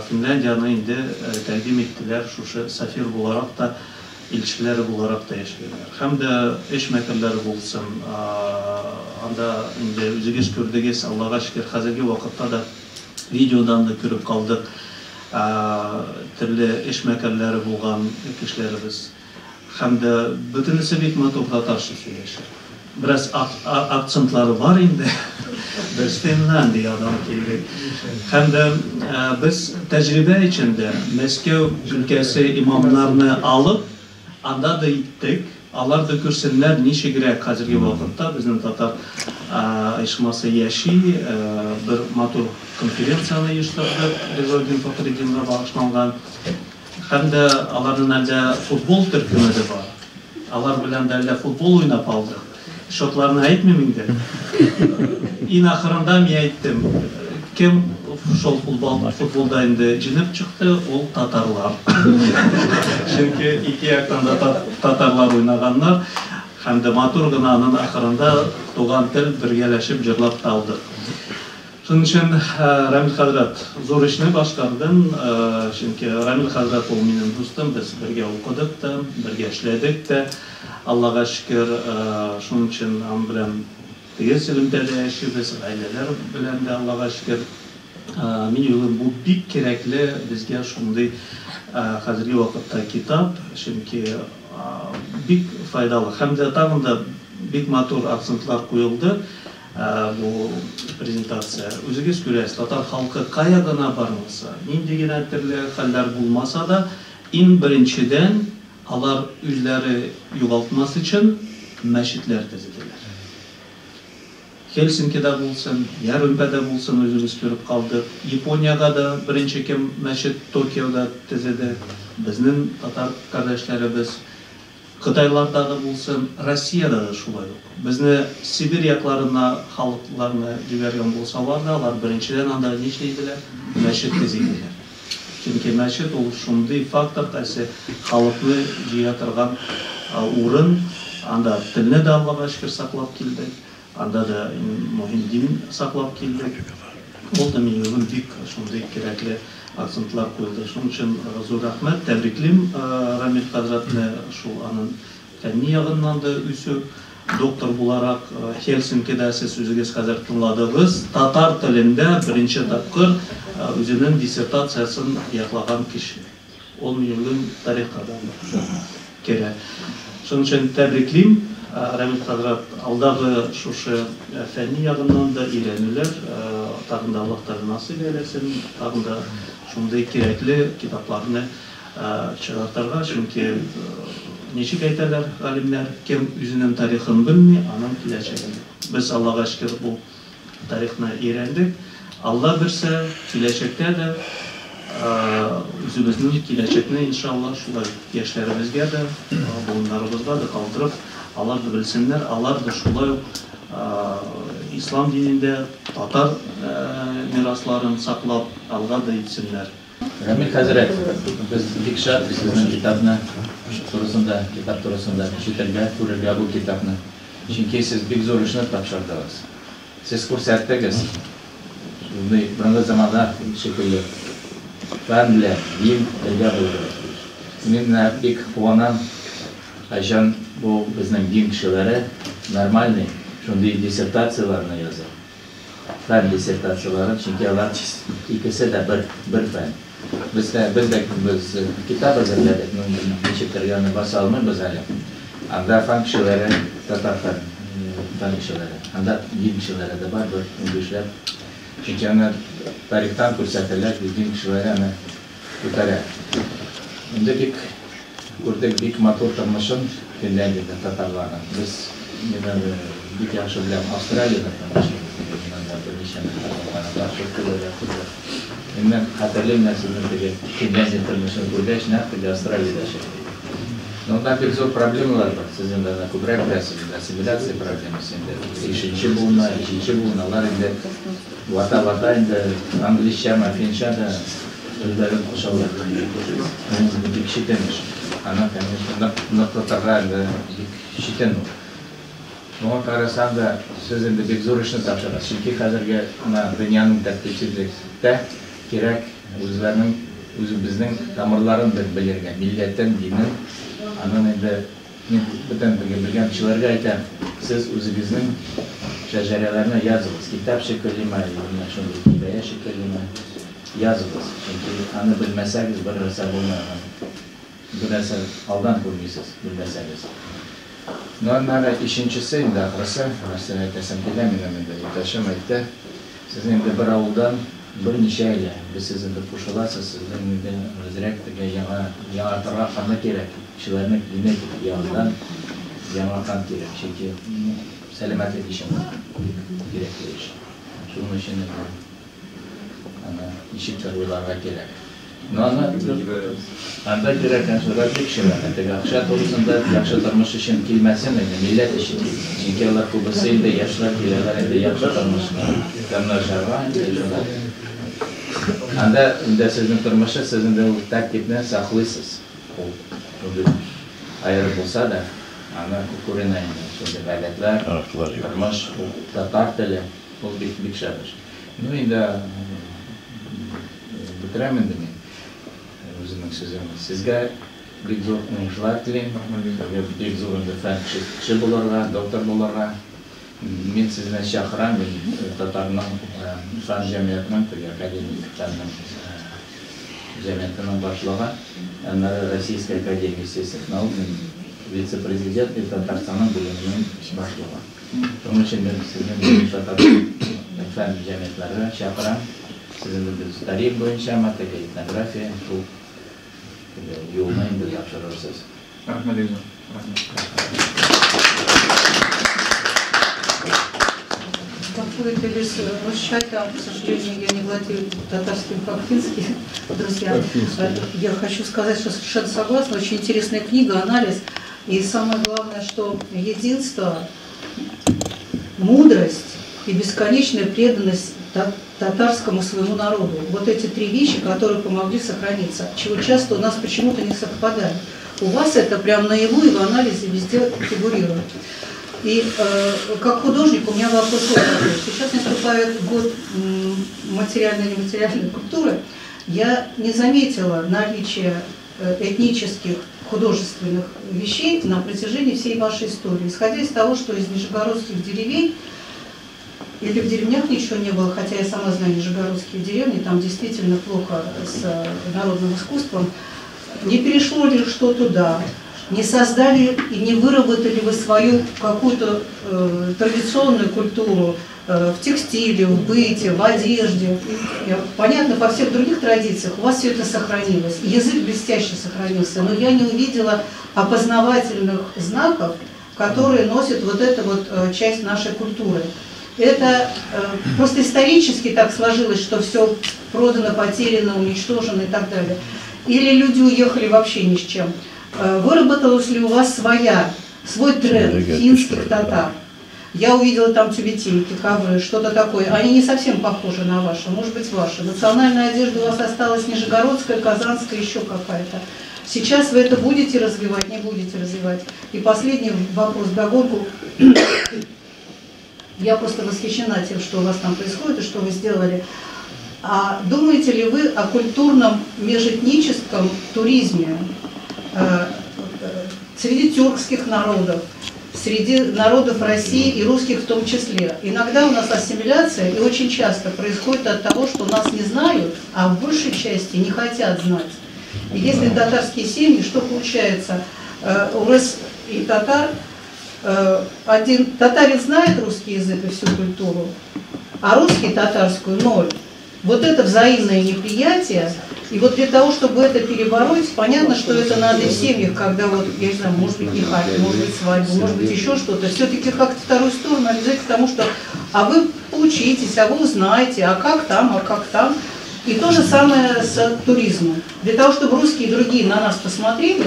Speaker 4: Финляндияне инде тәкъдим иттеләр, шушы сәфир буларак та, илчеләре буларак та яшәделәр. Һәм дә эшмәкәрләре булсын, анда инде үзегез күрдегез, Аллага шөкер, хәзерге вакытта да видеодан да күреп калдык, төрле эшмәкәрләре булган кешеләребез. Һәм дә бөтенесе бик матур татарча сөйләшә. Бераз акцентлары бар инде. Без Финляндиядән килдек. Һәм дә без тәҗрибә өчен дә Мәскәү өлкәсе имамнарны алып, анда да иттек. Алар да күрсеннәр, ничегрәк хәзерге вакытта безнең татар оешмасы яши. Бер матур конференцияне оештырдык, Ризаэддин Фәхретдинга багышланган. Һәм дә аларның әлдә футбол төркеме дә бар. Алар белән дә әллә футбол уйнап алдык. Счетларны әйтмим инде. Иң ахырында мин әйттем, кем шул футболда инде җиңеп чыкты, ул татарлар. Чөнки ике яктан да татарлар уйнаганнар. Һәм дә матур гына аның ахырында Туган тел бергәләшеп җырлап та алдык. Шуның өчен, Рамил хәзрәт, зур эшне башкардың, чөнки Рамил хәзрәт ул минем дустым, без бергә укыдык та, бергә эшләдек тә, Аллага шөкер, шуның өчен аның белән тигез элемтәдә яшибез, гаиләләр белән дә, Аллага шөкер. Мин уйлыйм, бу бик кирәкле безгә шундый хәзерге вакытта китап, чөнки бик файдалы. Һәм дә тагын да бик матур акцентлар куелды. Бу презентация. Үзегез күрәсез, татар халкы кая гына бармаса, нинди генә төрле хәлләр булмаса да, иң беренчедән алар үзләре югалтмас өчен мәчетләр төзеделәр. Хельсинкида булсын, Ярүмпәдә булсын, үзебез күреп калдык. Япониягә дә беренче кем мәчет Токиода төзеде, безнең татар кардәшләребез. Кытайларда да булсын, Россиядә дә шулай ук. Безне Сибирь якларына халыкларны җибәргән булсалар да, алар беренчедән анда нишли иделәр? Мәчет төзи иделәр. Чөнки мәчет ул шундый фактор, кайсы халыкны җыя торган урын. Анда телне дә Аллага шөкер саклап килдек. Анда да иң мөһим дин саклап килдек. Ул да мин уйлыйм бик шундый кирәкле акцентлар куелды. Шуның өчен зур рәхмәт. Тәбриклим Рамил хәзрәтне шул аның фәнни ягыннан да үсү. Доктор буларак Хельсинкида сез үзегез хәзер тыңладыгыз. Татар телендә беренче тапкыр үзенең диссертациясен яклаган кеше. Ул мин уйлыйм тарихка да керә. Шуның өчен тәбриклим Рамил хәзрәт, алдагы шушы фәнни ягыннан да өйрәнүләр тагын да Аллаһ Тәгалә насыйп әйләсен, тагын да шундый кирәкле китапларны чыгартырга, чөнки ничек әйтәләр галимнәр, кем үзенең тарихын белми, аның киләчәге юк. Без Аллага шөкер бу тарихны өйрәндек. Алла бирсә, киләчәктә дә үзебезнең киләчәкне, иншалла, шулай яшьләребезгә дә, буыннарыбызга да калдырып, алар да белсеннәр, алар да шулай ук ислам динендә татар мирасларын саклап, алга да итсеннәр.
Speaker 2: Рамил хәзрәт, без бик шат сезнең китапны турысында, китап турысында ишетергә, күрергә бу китапны. Чөнки сез бик зур эшне тапшырдыгыз. Сез күрсәттегез, шундый борынгы заманда шикелле фән белән дин бергә булырга тиеш. Мин менә бик куанам, кайчан бу безнең дин кешеләре нормальный шундый диссертацияләрне яза. Фән диссертацияләрен, чөнки алар икесе дә бер, бер фән. Без дә, без дә без китап әзерләдек, ну, ничектер аны баса алмыйбыз әле. Анда фән кешеләре, татар фән, фән кешеләре, анда дин кешеләре дә бар, бер унбишләп. Чөнки аны тарихтан күрсәтәләр, дин кешеләре аны күтәрә. Инде бик күрдек бик матур тормышын Финляндиядә татарларның. Без, мин аны бик яхшы беләм, Австралиядә тормышын. Мин анда берничә мәртәбә булганым бар, Төркиядә күрдек. Мин менә хәтерлим, менә сезнең теге Финляндия тормышын күргәч, нәкъ теге Австралиядә шикелле. Но анда бик зур проблемалар бар. Сез инде аны күбрәк беләсез, инде ассимиляция проблемасы инде. Бишенче буынна, өченче буын, алар инде вата-вата инде англиччамы, финча да сүзләрен кушалар. Бик читен эш. Аны, конечно, нык, нык тотарга инде бик читен ул. Моңа карасаң да, сез инде бик зур эшне тапшырасыз. Чөнки хәзерге менә дөньяның тәртипсезлектә кирәк үзләренең, үзебезнең тамырларын белергә, милләтен, динен. Аннан инде мин бөтен теге белгән кешеләргә әйтәм, сез үзегезнең шәҗәрәләрне языгыз. Китап шикеллеме, менә шундый хикәя шикеллеме, языгыз. Чөнки аны белмәсәгез, бер нәрсә булмый аннан. Бер нәрсә алдан күрмисез, белмәсәгез. Ну, аннары өченчесе инде ахрысы, нәрсәне әйтәсем килә, минем инде иптәшем әйтте. Сез инде бер авылдан берничә гаилә, без сез инде кушыласыз, сезнең инде әзрәк теге яңа, яңартырга каны кирәк, кешеләрнең генетик ягыннан яңа кан кирәк, чөнки сәламәтлек өчен бик кирәкле эш. Шуның өчен инде аны ничектер уйларга кирәк. Но аны анда кирәк консерватив кешеләр, теге акча турысында яхшы тормыш өчен килмәсен инде, милләт өчен килсен. Чөнки алар күбесе инде яшьләр киләләр инде яхшы тормышка, тормышга инде шунда.
Speaker 5: Анда инде сезнең тормышы, сез инде ул тәртипне саклыйсыз. Ул аерып булса да, аны күренә инде. Шундый гадәтләр, тормыш, татар теле, ул бик бик шәп эш. Ну инде бетерәм инде мин үземнең сүземне. Сезгә бик зур уңышлар телим. Сезгә бик зур инде фән кеше булырга, доктор булырга. Мин сезне чакырам, мин татарның фән җәмгыятенең, теге академик фәннең җәмгыятенең башлыгы, аннары Российская академия естественных наук вице-президент и Татарстанның бүлегенең башлыгы. Шуның өчен мин сезне татар фән җәмгыятьләренә чакырам. Сезнең без тарих буенча, теге этнография, шул юлны инде тапшырырсыз.
Speaker 2: Рәхмәт, рәхмәт.
Speaker 6: К сожалению, я не владею татарским как-финским, друзья. Я хочу сказать, что совершенно согласна. Очень интересная книга, анализ. И самое главное, что единство, мудрость и бесконечная преданность татарскому своему народу. Вот эти три вещи, которые помогли сохраниться, чего часто у нас почему-то не совпадает. У вас это прям наяву и в анализе везде фигурирует. И как художник у меня вопрос вот такой. Сейчас наступает год материальной и нематериальной культуры. Я не заметила наличия этнических художественных вещей на протяжении всей вашей истории. Исходя из того, что из нижегородских деревень, или в деревнях ничего не было, хотя я сама знаю нижегородские деревни, там действительно плохо с народным искусством, не перешло ли что туда? Не создали и не выработали вы свою какую-то традиционную культуру в текстиле, в быте, в одежде? Понятно, по всех других традициях у вас все это сохранилось. Язык блестяще сохранился, но я не увидела опознавательных знаков, которые носят вот эту вот часть нашей культуры. Это просто исторически так сложилось, что все продано, потеряно, уничтожено и так далее. Или люди уехали вообще ни с чем. Выработалась ли у вас свой тренд финских татар? Я увидела там тюбетейки, ковры, что-то такое. Они не совсем похожи на ваши, может быть, ваши. Национальная одежда у вас осталась нижегородская, казанская, еще какая-то. Сейчас вы это будете развивать, не будете развивать? И последний вопрос вдогонку. Я просто восхищена тем, что у вас там происходит и что вы сделали. А думаете ли вы о культурном межэтническом туризме среди тюркских народов, среди народов России и русских в том числе? Иногда у нас ассимиляция, и очень часто происходит от того, что нас не знают, а в большей части не хотят знать. И если татарские семьи, что получается? Урыс и татар, один татарин знает русский язык и всю культуру, а русский татарскую ноль. Вот это взаимное неприятие, и вот для того, чтобы это перебороть, понятно, что это надо и в семьях, когда вот, я не знаю, может быть, нихаль, может быть, свадьба, может быть, еще что-то, все-таки как-то вторую сторону обязательно, потому что, а вы поучитесь, а вы узнаете, а как там, а как там. И то же самое с туризмом. Для того, чтобы русские и другие на нас посмотрели,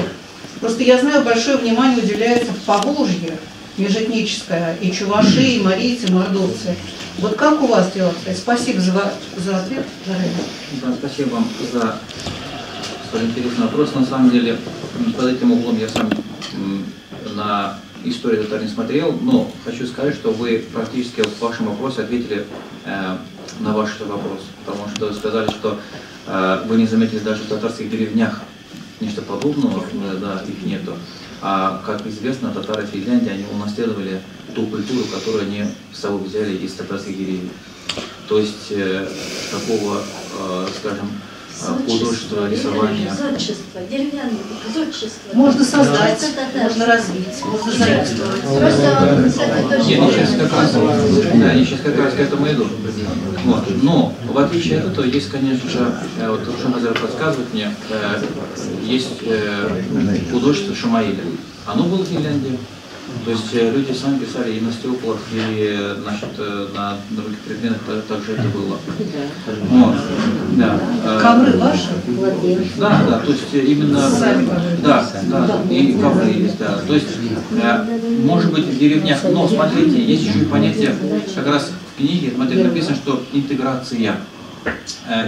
Speaker 6: просто я знаю, большое внимание уделяется в Поволжье, межэтническое, и чуваши, и марийцы, и мордовцы. Вот как у вас дела? Спасибо за ответ.
Speaker 2: Да, спасибо вам за столь интересный вопрос. На самом деле, под этим углом я сам на историю татар не смотрел, но хочу сказать, что вы практически в вашем вопросе ответили на ваш вопрос, потому что сказали, что вы не заметили даже в татарских деревнях нечто подобного, да, их нету. А как известно, татары Финляндии, они унаследовали ту культуру, которую они с собой взяли из татарских деревень. То есть такого, скажем, художества, рисования.
Speaker 7: Зодчество, деревянное зодчество.
Speaker 6: Можно создать, можно развить, можно заимствовать.
Speaker 2: Нет, сейчас как раз к этому иду. Вот. Но в отличие от этого есть, конечно же, вот Рушан Хазрат подсказывает мне, есть художество Шамаиля. Оно было в Финляндии. То есть люди сами писали и на стеклах, и значит, на других предметах также это было. Вот. Да.
Speaker 6: Ковры ваши?
Speaker 2: Да, да, то есть именно... Да, да, и ковры есть, да. То есть, может быть, в деревнях, но смотрите, есть еще и понятие, как раз в книге, смотрите, написано, что интеграция.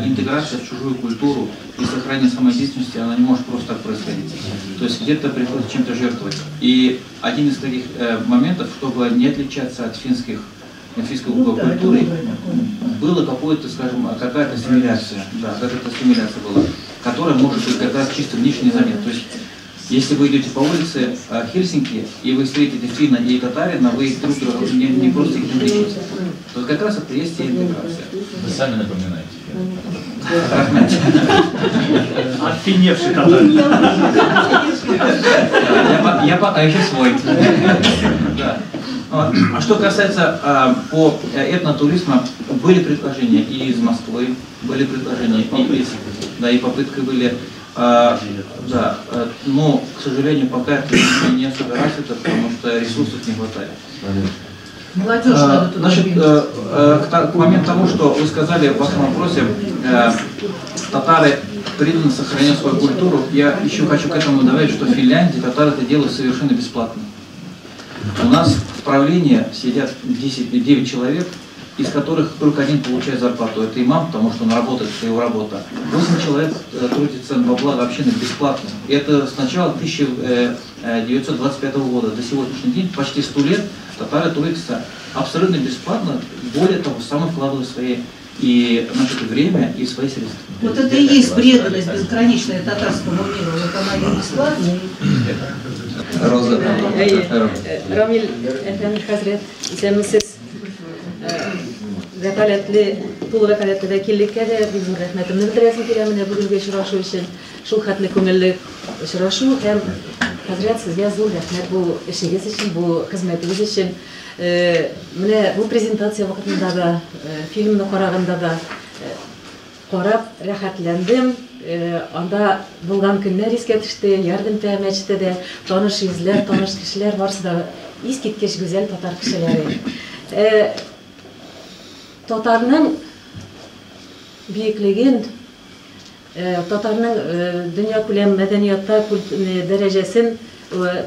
Speaker 2: интеграция в чужую культуру и сохранение самодеятельности, она не может просто так происходить. То есть где-то приходится чем-то жертвовать. И один из таких моментов, чтобы не отличаться от финской культуры, было какое-то, скажем, какая-то ассимиляция, да, какая-то ассимиляция была, которая может быть как раз чисто внешне незаметна. То есть, если вы идете по улице Хельсинки, и вы встретите финна и татарина, вы друг друга не просто их не отличите. То есть как раз это и есть интеграция.
Speaker 5: Вы сами напоминаете.
Speaker 4: Офигевший татарин.
Speaker 2: Я пока еще свой. А что касается по этнотуризма, были предложения и из Москвы, были предложения и из, да, и попытки были. Да, но, к сожалению, пока это не особо развито, потому что ресурсов не хватает.
Speaker 6: Молодежь надо туда.
Speaker 2: Значит, к моменту тому, что вы сказали в вашем вопросе, татары преданно сохраняют свою культуру. Я еще хочу к этому добавить, что в Финляндии татары это делают совершенно бесплатно. У нас в правлении сидят 9 человек, из которых только один получает зарплату. Это имам, потому что он работает, это его работа. 8 человек трудится во благо общины бесплатно. И это с начала 1925 года до сегодняшнего дня, почти 100 лет, татары трудятся абсолютно бесплатно, более того, сами вкладывают свои и, значит, время, и свои средства.
Speaker 6: Вот это и есть преданность безграничная татарскому миру. Вот она и бесплатная.
Speaker 1: Роза.
Speaker 7: Рамиль әфәнде хәзрәт, исәнмесез. Вәкаләтле, тулы вәкаләтле вәкиллеккә дә бик зур рәхмәтемне белдерәсем килә менә бүгенге очрашу өчен. Шул хәтле күңелле очрашу һәм хәзрәт, сезгә зур рәхмәт бу эшегез өчен, бу хезмәтегез өчен. Менә бу презентация вакытында да, фильмны караганда да карап рәхәтләндем. Анда булган көннәр искә төште, Ярдәмтә мәчете дә таныш йөзләр, таныш кешеләр, барысы да искиткеч гүзәл татар кешеләре. Татарның биеклеген, татарның дөньякүләм мәдәниятта дәрәҗәсен,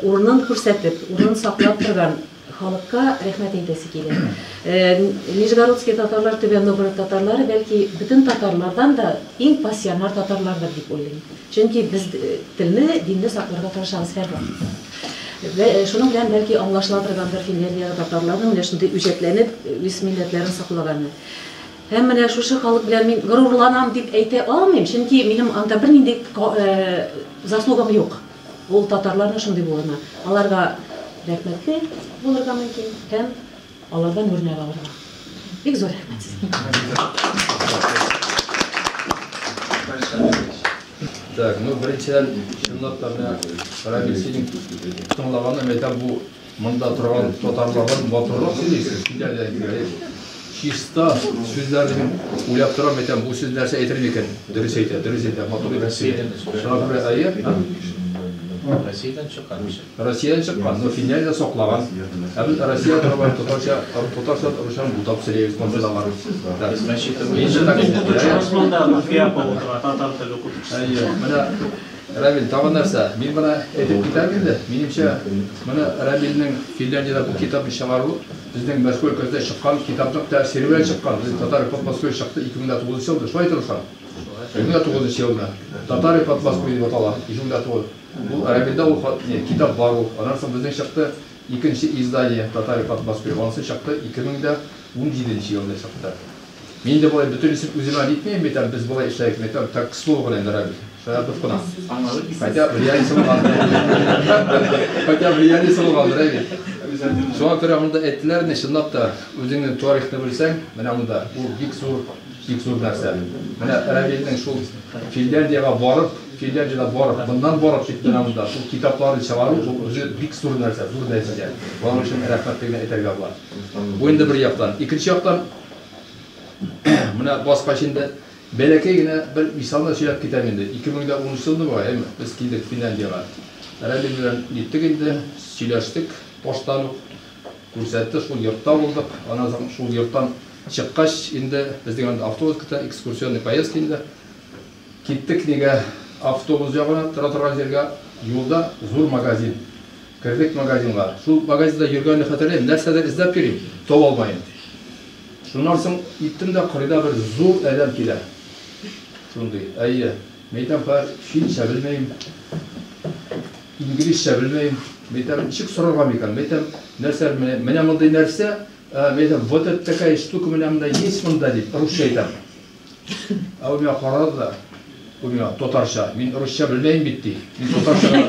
Speaker 7: урынын күрсәтеп, урынын саклап торган халыкка рәхмәт әйтәсе килә. Нижегородский татарлар, Түбән Новгород татарлары, бәлки бөтен татарлардан да иң пассионар татарлардыр дип уйлыйм. Чөнки без телне, динне сакларга тырышабыз һәрвакытта. Шуның белән бәлки аңлашыла торгандыр Финляндиядә татарларның менә шундый үҗәтләнеп үз милләтләрен саклаганы. Һәм менә шушы халык белән мин горурланам дип әйтә алмыйм, чөнки минем анда бернинди заслугам юк. Ул татарларның шундый булуына. Аларга рәхмәтле булырга мөмкин һәм алардан үрнәк алырга. Бик зур рәхмәт сезгә.
Speaker 8: Так, ну беренчедән чынлап та менә Рамил синең тыңлаганда мен әйтәм, бу монда торган татарлардан матуррак сөйлисез, Финляндиядән килгән. Чиста сүзләрне мин уйлап торам, әйтәм, бу сүз нәрсә әйтер микән? Дөрес әйтә, дөрес әйтә, матур итеп сөйли. Шуңа күрә, әйе,
Speaker 5: Россиядән чыккан.
Speaker 8: Россиядән чыккан, но Финляндия саклаган. Ә без Россия торган татарча, татарча русчаны бутап сөйләйбез монда.
Speaker 4: Татар теле укытучысы.
Speaker 8: Әйе, менә Рамил, тагын нәрсә? Мин моны әйтеп китәм инде. Минемчә, моны Рамилнең Финляндиядә бу китапны чыгаруы безнең Мәскәү өлкәсендә чыккан китапның тәэсире белән чыккан. Безнең Татар под Москвой чыкты 2009 елда. Шулай торса. 2009 елда. Татары под Москвой дип атала. 2009. Бу Рамилдә ул китап бар ул. Аннан соң безнең чыкты икенче издание Татары под Москвой. Анысы чыкты 2017 елда чыкты. Мин дә болай бөтенесен үземә әйтмим бит, без болай эшләйек, мин әйтәм, так, к слову гына инде, Рамил. Шаяртып кына. Хотя влияние булган. Хотя влияние булган, Рамил. Шуңа күрә монда әйттеләр, не чынлап та үзеңнең тарихны белсәң, менә монда ул бик зур, бик зур нәрсә. Менә Рамилнең шул Финляндиягә барып, Финляндиядә барып, моннан барып китте менә монда шул китапларны чыгару, ул үзе бик зур нәрсә, зур нәтиҗә. Моның өчен рәхмәт генә әйтергә була. Бу инде бер яктан. Икенче яктан менә баскач инде бәләкәй генә бер мисалны сөйләп китәм инде. 2010 елны бугай, әйме, без килдек Финляндиягә. Рамил белән ниттек инде, сөйләштек баштан ук, күрсәтте, шул йортта булдык. Аннан соң шул йорттан чыккач инде безнең анда автобус көтә, экскурсионный поездка инде. Киттек нигә автобус ягына, тора торган җиргә, юлда зур магазин. Кердек магазинга. Шул магазинда йөргәнне хәтерләйм, нәрсәдер эзләп йөрим, таба алмыйм. Шуннан соң иттем дә кырыйда бер зур адәм килә. Шундый. Әйе. Мәйтәм, хәзер финча белмәем, инглизчә белмәем. Мәйтәм, ничек сорарга микән? Мәйтәм, нәрсә, менә мондый нәрсә, мәйтәм, вот это такая штука менә монда есть монда дип, русча әйтәм. Ә ул миңа карады да, ул миңа татарча, мин русча белмәем бит ди. Мин татарча гына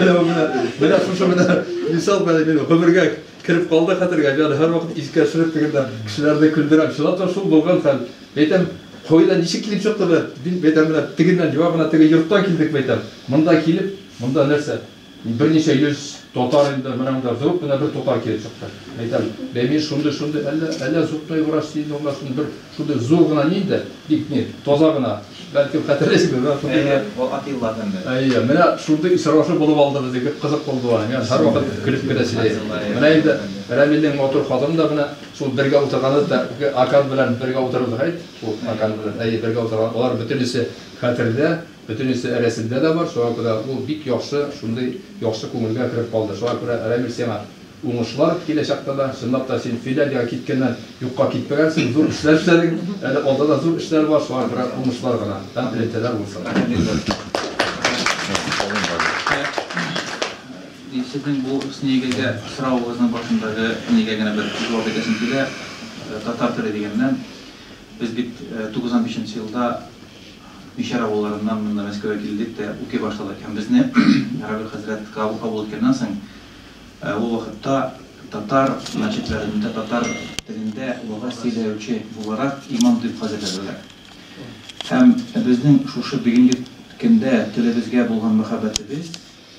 Speaker 8: беләм. Менә менә шушы менә мисал менә мин гомергә кереп калды хәтергә. Мин аны һәрвакыт искә төшереп тегендә кешеләрне көлдерәм. Чынлап та шул булган хәл. Әйтәм, кайда ничек килеп чыкты бу? Мин әйтәм, менә тегеннән юа гына теге йорттан килдек, әйтәм. Монда килеп, монда нәрсә? Берничә йөз татар инде, менә монда вдруг менә бер татар килеп чыкты. Әйтәм, бәй мин шундый, шундый, әллә, әллә зубной врач инде монда шундый бер, шундый зур гына ни инде, бик ни, таза гына. Бәлкем хәтерлисеңдер, менә шундый
Speaker 2: Әйе, ул Атилла әфәнде.
Speaker 8: Әйе, менә шундый очрашу булып алды безнең, кызык булды аны. Мин һәрвакыт көлеп кенә сөйләйм. Менә инде Рәмилнең матур хатыны да менә шул бергә утырганы да, Акан белән бергә утырдык, әйт, шул Акан белән, әйе, бергә утырган. Алар бөтенесе хәтердә. Бөтенесе рәсемдә дә бар, шуңа күрә ул бик яхшы, шундый яхшы күңелгә кереп калды. Шуңа күрә, Рәмил, сиңа уңышлар киләчәктә дә. Чынлап та, син Финляндиягә киткәннән юкка китмәгәнсең, зур эшләр эшләдең, әле алда да зур эшләр бар, шуңа күрә уңышлар гына һәм элемтәләр булсын.
Speaker 2: Сезнең бу нигегә соравыгызның башындагы нигә генә бер җавап итәсем килә. Татар теле дигәннән, без бит 95 нче елда Мишәр авылларыннан монда Мәскәүгә килдек тә укый башладык. Һәм безне Равил хәзрәт кабул иткәннән соң, ул вакытта татар мәчетләрендә татар телендә вәгазь сөйләүче буларак имам дип хәзерләделәр. Һәм безнең шушы бүгенге көндә телебезгә булган мәхәббәтебез,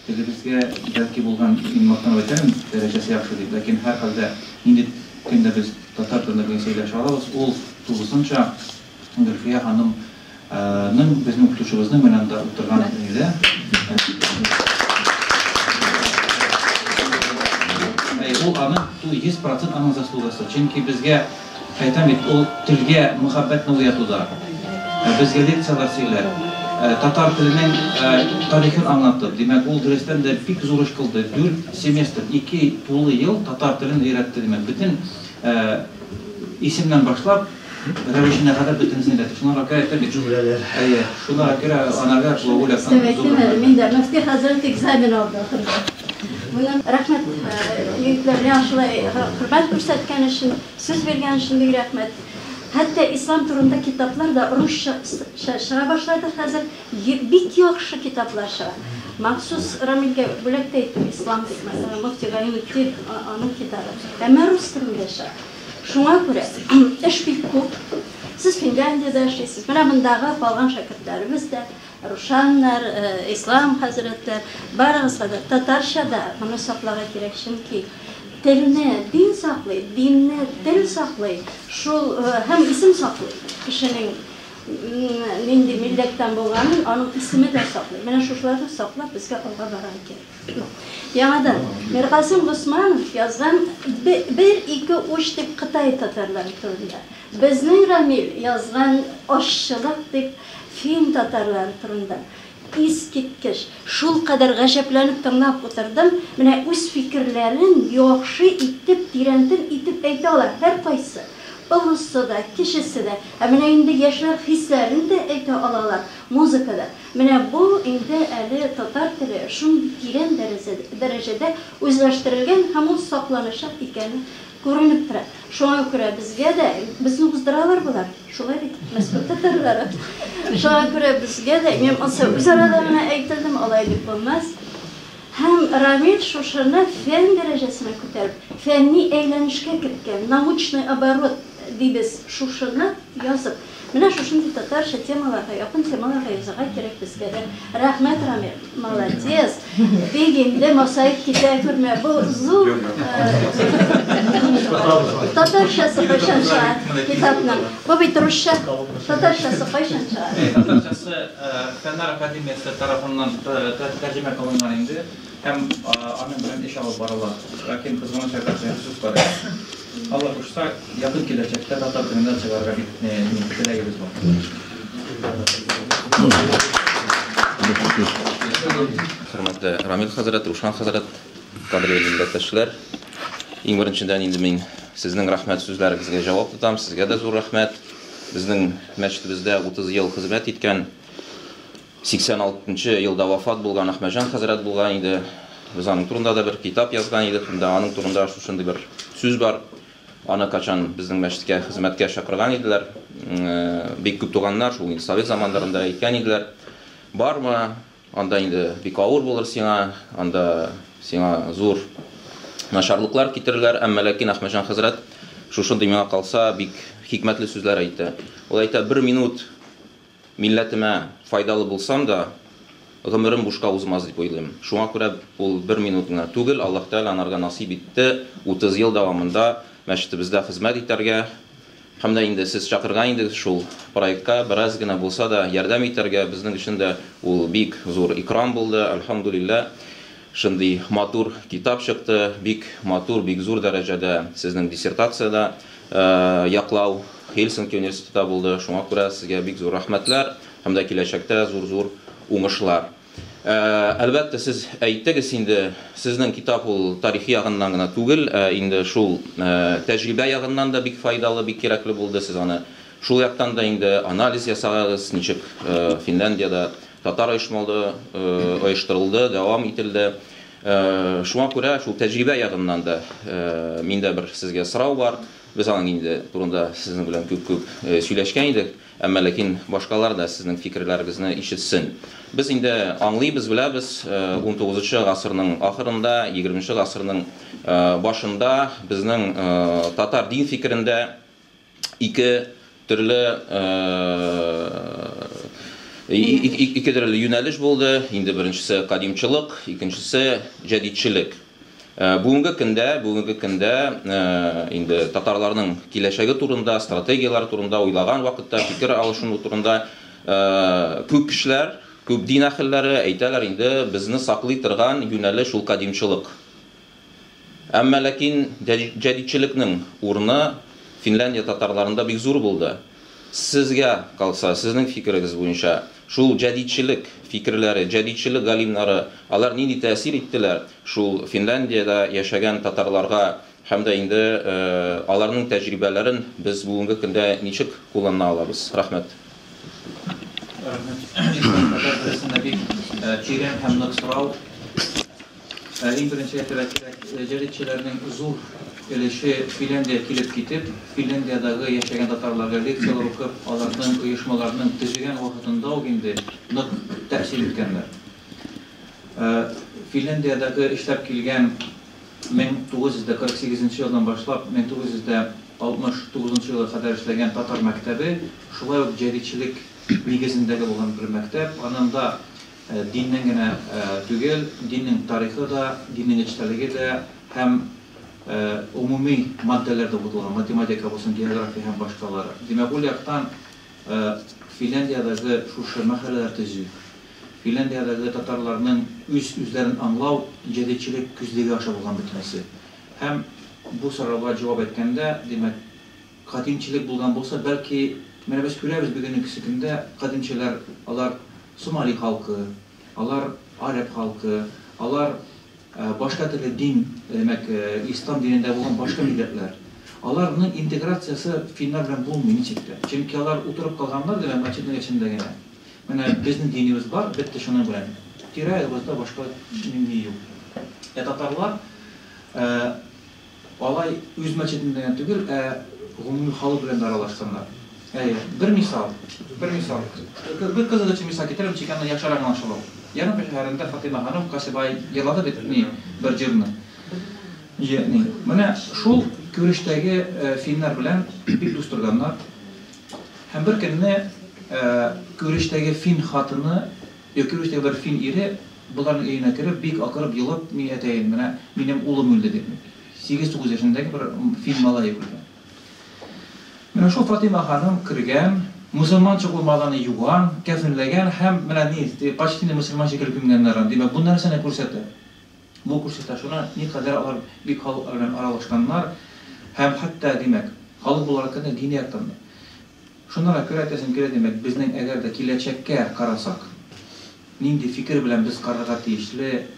Speaker 2: телебезгә бәлки булган, мин мактанып әйтәмен, дәрәҗәсе яхшы дип, ләкин һәрхәлдә нинди көндә без татар телендә бүген сөйләшә алабыз, ул тулысынча Гөлфия ханым ның, безнең укытучыбызның менә анда утырган иде. Ул аның, ул 100 процент аның заслугасы. Чөнки безгә, әйтәм бит, ул телгә мөхәббәтне уятуда, безгә лекцияләр сөйләп, татар теленең тарихын аңлатып, димәк, ул дөрестән дә бик зур эш кылды. Дүрт семестр, ике тулы ел татар телен өйрәтте, димәк, бөтен исемнән башлап, Рәвешенә кадәр бөтенесен өйрәтте. Шуңа күрә әйтәм бит.
Speaker 4: Җөмләләр.
Speaker 2: Әйе, шуңа күрә анарга глагол яктан
Speaker 9: Өстәп әйтим әле, мин дә мөфти хәзрәт экзамен алды ахырда. Моны рәхмәт, егетләр, миңа шулай хөрмәт күрсәткән өчен, сүз биргән өчен бик рәхмәт. Хәтта ислам турында китаплар да русча чыга башлады хәзер, бик яхшы китаплар чыга. Махсус Рамилгә бүләк тә иттем, Ислам дип, мөфти Гайнетдин аның китабы. Әмма рус телендә чыга. Шуңа күрә эш бик күп. Сез Финляндиядә эшлисез. Менә мондагы калган шәкертләребез дә, Рушаннар, Ислам хәзрәтләр, барыгызга да татарча да моны сакларга кирәк, чөнки телне дин саклый, динне тел саклый, шул һәм исем саклый. Кешенең нинди милләттән булганын аның исеме дә саклый. Менә шушыларны саклап безгә алга барырга кирәк. Яңадан, Миркасыйм Госманов язган Бер, ике, уч дип Кытай татарлары турында. Безнең Рамил язган Ашчылык дип фин татарлары турында. Искиткеч! Шулкадәр гаҗәпләнеп тыңлап утырдым. Менә үз фикерләрен яхшы итеп, тирәнтен итеп әйтә ала һәркайсы. Олысы да, кечесе дә. Ә менә инде яшьләр хисләрен дә әйтә алалар музыкада. Менә бу инде әле татар теле шундый тирән дәрәҗәдә үзләштерелгән һәм ул сакланачак икәне күренеп тора. Шуңа күрә безгә дә, безне уздыралар болар, шулай бит, Мәскәү татарлары. Шуңа күрә безгә дә, мин ансы үзара да гына әйтелдем, алай дип булмас. Һәм Рамил шушыны фән дәрәҗәсенә күтәреп, фәнни әйләнешкә керткән, научный оборот дибез, шушыны язып. Менә шушындый татарча темаларга, якын темаларга язарга кирәк безгә дә. Рәхмәт, Рамил, молодец. Бик инде масаеп китә күрмә. Бу зур татарчасы кайчан чыга китапның? Бу бит русча. Татарчасы кайчан чыга?
Speaker 2: Татарчасы Фәннәр академиясе тарафыннан тәрҗемә кылынган инде һәм аның белән эш алып барыла. Ләкин кызганычка каршы ресурслар юк. Алла кушса, якын киләчәктә татар телендә чыгарырга бик теләгебез бар.
Speaker 10: Хөрмәтле Рамил хәзрәт, Рушан хәзрәт, кадерле милләттәшләр! Иң беренчедән инде мин сезнең рәхмәт сүзләрегезгә җавап тотам. Сезгә дә зур рәхмәт. Безнең мәчетебездә 30 ел хезмәт иткән, 86 нчы елда вафат булган Әхмәтҗан хәзрәт булган иде. Без аның турында да бер китап язган идек, һәм дә аның турында шушындый бер сүз бар. Аны качан безнең мәчеткә хезмәткә чакырган иделәр. Бик күп туганнар шул инде совет заманнарында әйткән иделәр. Барма, анда инде бик авыр булыр сиңа, анда сиңа зур начарлыклар китерерләр. Әмма ләкин Әхмәтҗан хәзрәт шушындый миңа калса бик хикмәтле сүзләр әйтте. Ул әйтә, бер минут милләтемә файдалы булсам да, гомерем бушка узмас дип уйлыйм. Шуңа күрә ул бер минут гына түгел, Аллаһ Тәгалә анарга насыйп итте 30 ел дәвамында мәчетебездә хезмәт итәргә һәм дә инде сез чакырган идегез шул проектка бераз генә булса да ярдәм итәргә, безнең өчен дә ул бик зур икрам булды, әлхәмдүлилләһ. Шундый матур китап чыкты, бик матур, бик зур дәрәҗәдә сезнең диссертациядә яклау Хельсинки университетта булды. Шуңа күрә сезгә бик зур рәхмәтләр һәм дә киләчәктә зур-зур уңышлар. Әлбәттә, сез әйттегез инде, сезнең китап ул тарихи ягыннан гына түгел, ә инде шул тәҗрибә ягыннан да бик файдалы, бик кирәкле булды. Сез аны шул яктан да инде анализ ясагыз, ничек Финляндиядә татар оешмалды, оештырылды, дәвам ителде. Шуңа күрә шул тәҗрибә ягыннан да миндә бер сезгә сорау бар. Без аның инде турында сезнең белән күп-күп сөйләшкән идек, әмма ләкин башкалар да сезнең фикерләрегезне ишетсен. Без инде аңлыйбыз, беләбез, унтугызынчы гасырның ахырында, егерменче гасырның башында безнең татар дин фикерендә ике төрле ике төрле юнәлеш булды. Инде беренчесе кадимчылык, икенчесе җәдидчелек. Бүгенге көндә, бүгенге көндә инде татарларның киләчәге турында, стратегияләре турында уйлаган вакытта, фикер алышыну турында күп кешеләр, күп дин әһелләре әйтәләр инде, безне саклый торган юнәлеш ул кадимчылык. Әмма ләкин җәдидчелекнең урыны Финляндия татарларында бик зур булды. Сезгә калса, сезнең фикерегез буенча, шул җәдидчелек фикерләре, җәдидчелек галимнары, алар нинди тәэсир иттеләр шул Финляндиядә яшәгән татарларга һәм дә инде аларның тәҗрибәләрен без бүгенге көндә ничек куллана алабыз? Рәхмәт.
Speaker 2: Рәхмәт. Ислам татар дәресендә бик тирән һәм нык сорау. Иң беренче әйтергә кирәк, җәдитчеләрнең зур өлеше Финляндиягә килеп китеп, Финляндиядәге яшәгән татарларга лекцияләр укып, аларның оешмаларының төзегән вакытында ук инде нык тәэсир иткәннәр. Финляндиядәге эшләп килгән 1948 нче елдан башлап 1969 нчы елга кадәр эшләгән татар мәктәбе шулай ук җәдитчелек нигезендәге булган бер мәктәп. Анында Диннең генә түгел, диннең тарихы да, диннең эчтәлеге дә һәм гомуми маддәләр дә укытылган, математика булсын, география һәм башкалары. Димәк, ул яктан Финляндиядәге шушы мәхәлләләр төзү, Финляндиядәге татарларның үз-үзләрен аңлау җәдитчелек күзлеге аша булган бөтенесе. Һәм бу сорауга җавап әйткәндә, димәк, Кадимчелек булган булса, бәлки, менә без күрәбез бүгенге көндә кадимчеләр, алар сомали халкы, алар араб халкы, алар башка төрле дин, димәк, ислам динендә булган башка милләтләр. Аларның интеграциясе финнар белән булмый ничек тә. Чөнки алар утырып калганнар, димәк, мәчетнең эчендә генә. Менә безнең динебез бар, бетте шуның белән. Тирә-ягыбызда башка ни юк. Ә татарлар Алай үз мәчетендә генә түгел, ә гомуми халык белән дә аралашсыннар. Әйе, бер мисал, бер мисал. Бер кызык өчен мисал китерәм, чөнки анда яхшырак аңлашыла ул. Ярминкә шәһәрендә Фатыйма ханым Касибай елады бит, ни, бер җырны. Җе, ни. Менә шул күрештәге финнар белән бик дус торганнар. Һәм бер көнне күрештәге фин хатыны, юк, күрештәге бер фин ире Боларның өенә кереп, бик акырып елап, мин әтәем, менә минем улым үлде дип. Сигез-тугыз яшендәге бер фин малае үлгән. Менә шул Фатыйма ханым кергән, мөселманча ул малайны юган, кәфенләгән һәм менә ни, почти не мөселман шикелле күмгәннәр аны. Димәк, бу нәрсәне күрсәтә? Бу күрсәтә шуны, никадәр алар бик халык белән аралашканнар һәм хәтта, димәк, халык буларак кына, дини яктан да. Шуннан күрә әйтәсем килә, димәк, безнең әгәр дә киләчәккә карасак, Нинди фикер белән без карарга тиешле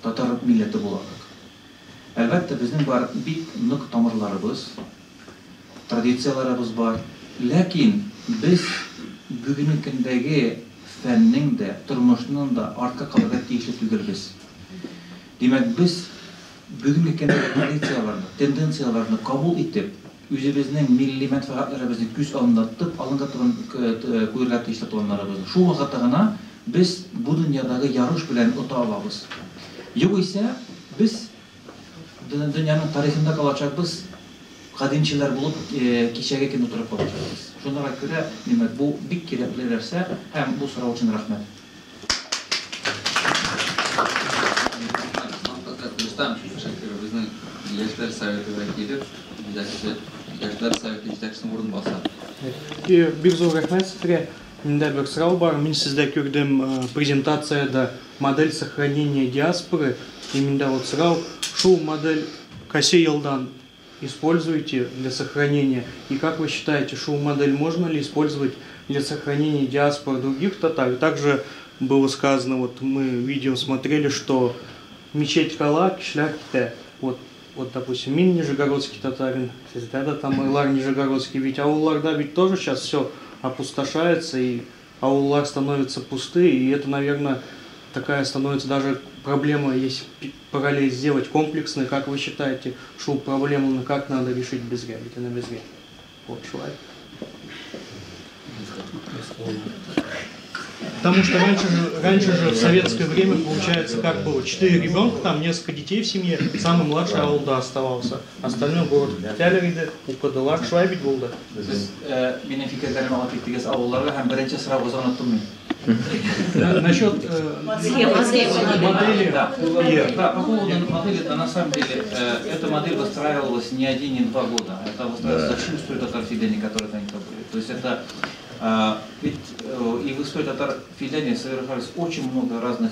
Speaker 2: татар милләте буларак? Әлбәттә, безнең бар бик нык тамырларыбыз, традицияләребез бар. Ләкин без бүгенге көндәге фәннең дә, тормышның да артка калырга тиешле түгелбез. Димәк, без бүгенге көндәге традицияләрне, тенденцияләрне кабул итеп, үзебезнең милли мәнфәгатьләребезне күз алдында тотып, алынга торган куярга тиешле планнарыбызны. Шул вакытта гына без бу дөньядагы ярыш белән ота алабыз. Югыйсә, без дөньяның тарихында калачакбыз, кадимчеләр булып, кичәге көн утырып калачакбыз. Шуңа күрә, димәк, бу бик кирәкле нәрсә һәм бу сорау өчен рәхмәт.
Speaker 1: Рөстәм Шакиров безнең Яшьләр советы вәкиле, җитәкче, Яшьләр советы җитәкчесенең урынбасары.
Speaker 11: Бик зур рәхмәт сезгә. Миндә бер сорау бар. Мин сездә күрдем презентациядә модель сохранения диаспоры. И миндә вот сорау, шул модель кайсы елдан используете для сохранения? И как вы считаете, шул модель можно ли использовать для сохранения диаспор других татар? И также было сказано, вот мы видео смотрели, что мечеть кала, кешеләр китә. Вот, допустим, мин нижегородский татарин, сездә дә тамырлар нижегородский, ведь авылларда ведь тоже сейчас все опустошается, и авыллар становятся пустые, и это, наверное, такая становится даже проблема, если параллель сделать комплексный, как вы считаете, шул проблему, как надо решить безгә, ведь она безгә. Вот, шулай. Потому что раньше же в советское время, получается, как было, 4 ребенка, там несколько детей в семье, самый младший авылда оставался. Остальной город китәләр иде, укыдылар, шулай бит булды.
Speaker 2: Сез минем фикерләрем алып киттегез авылларга һәм беренче сораугызны оныттым мин.
Speaker 11: Насчет модели.
Speaker 2: Да, да, по поводу модели, да, на самом деле, эта модель выстраивалась не один, не два года. Это выстраивалась за всю историю татар Финляндии, которые там были. То есть это ведь и в истории татар Финляндии совершались очень много разных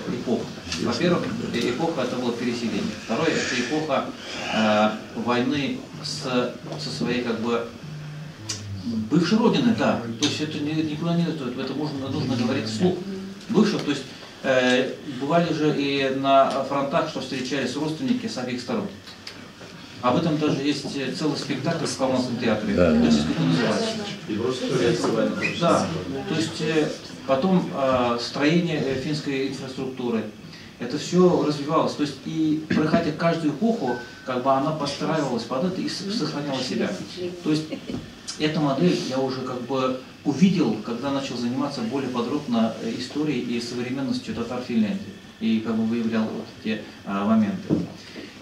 Speaker 2: эпох. Во-первых, эпоха это было переселение. Второе, это эпоха войны со своей как бы бывшей родиной, да. То есть это никуда не идет, это нужно говорить вслух. Бывших, то есть бывали же и на фронтах, что встречались родственники с обеих сторон. Об этом даже есть целый спектакль в Каунасском театре.
Speaker 12: Да.
Speaker 2: То есть, как он называется? Да. То есть потом строение финской инфраструктуры. Это все развивалось. То есть и проходя каждую эпоху, как бы она подстраивалась под это и сохраняла себя. То есть эту модель я уже как бы увидел, когда начал заниматься более подробно историей и современностью татар Финляндии. И как бы выявлял вот эти моменты.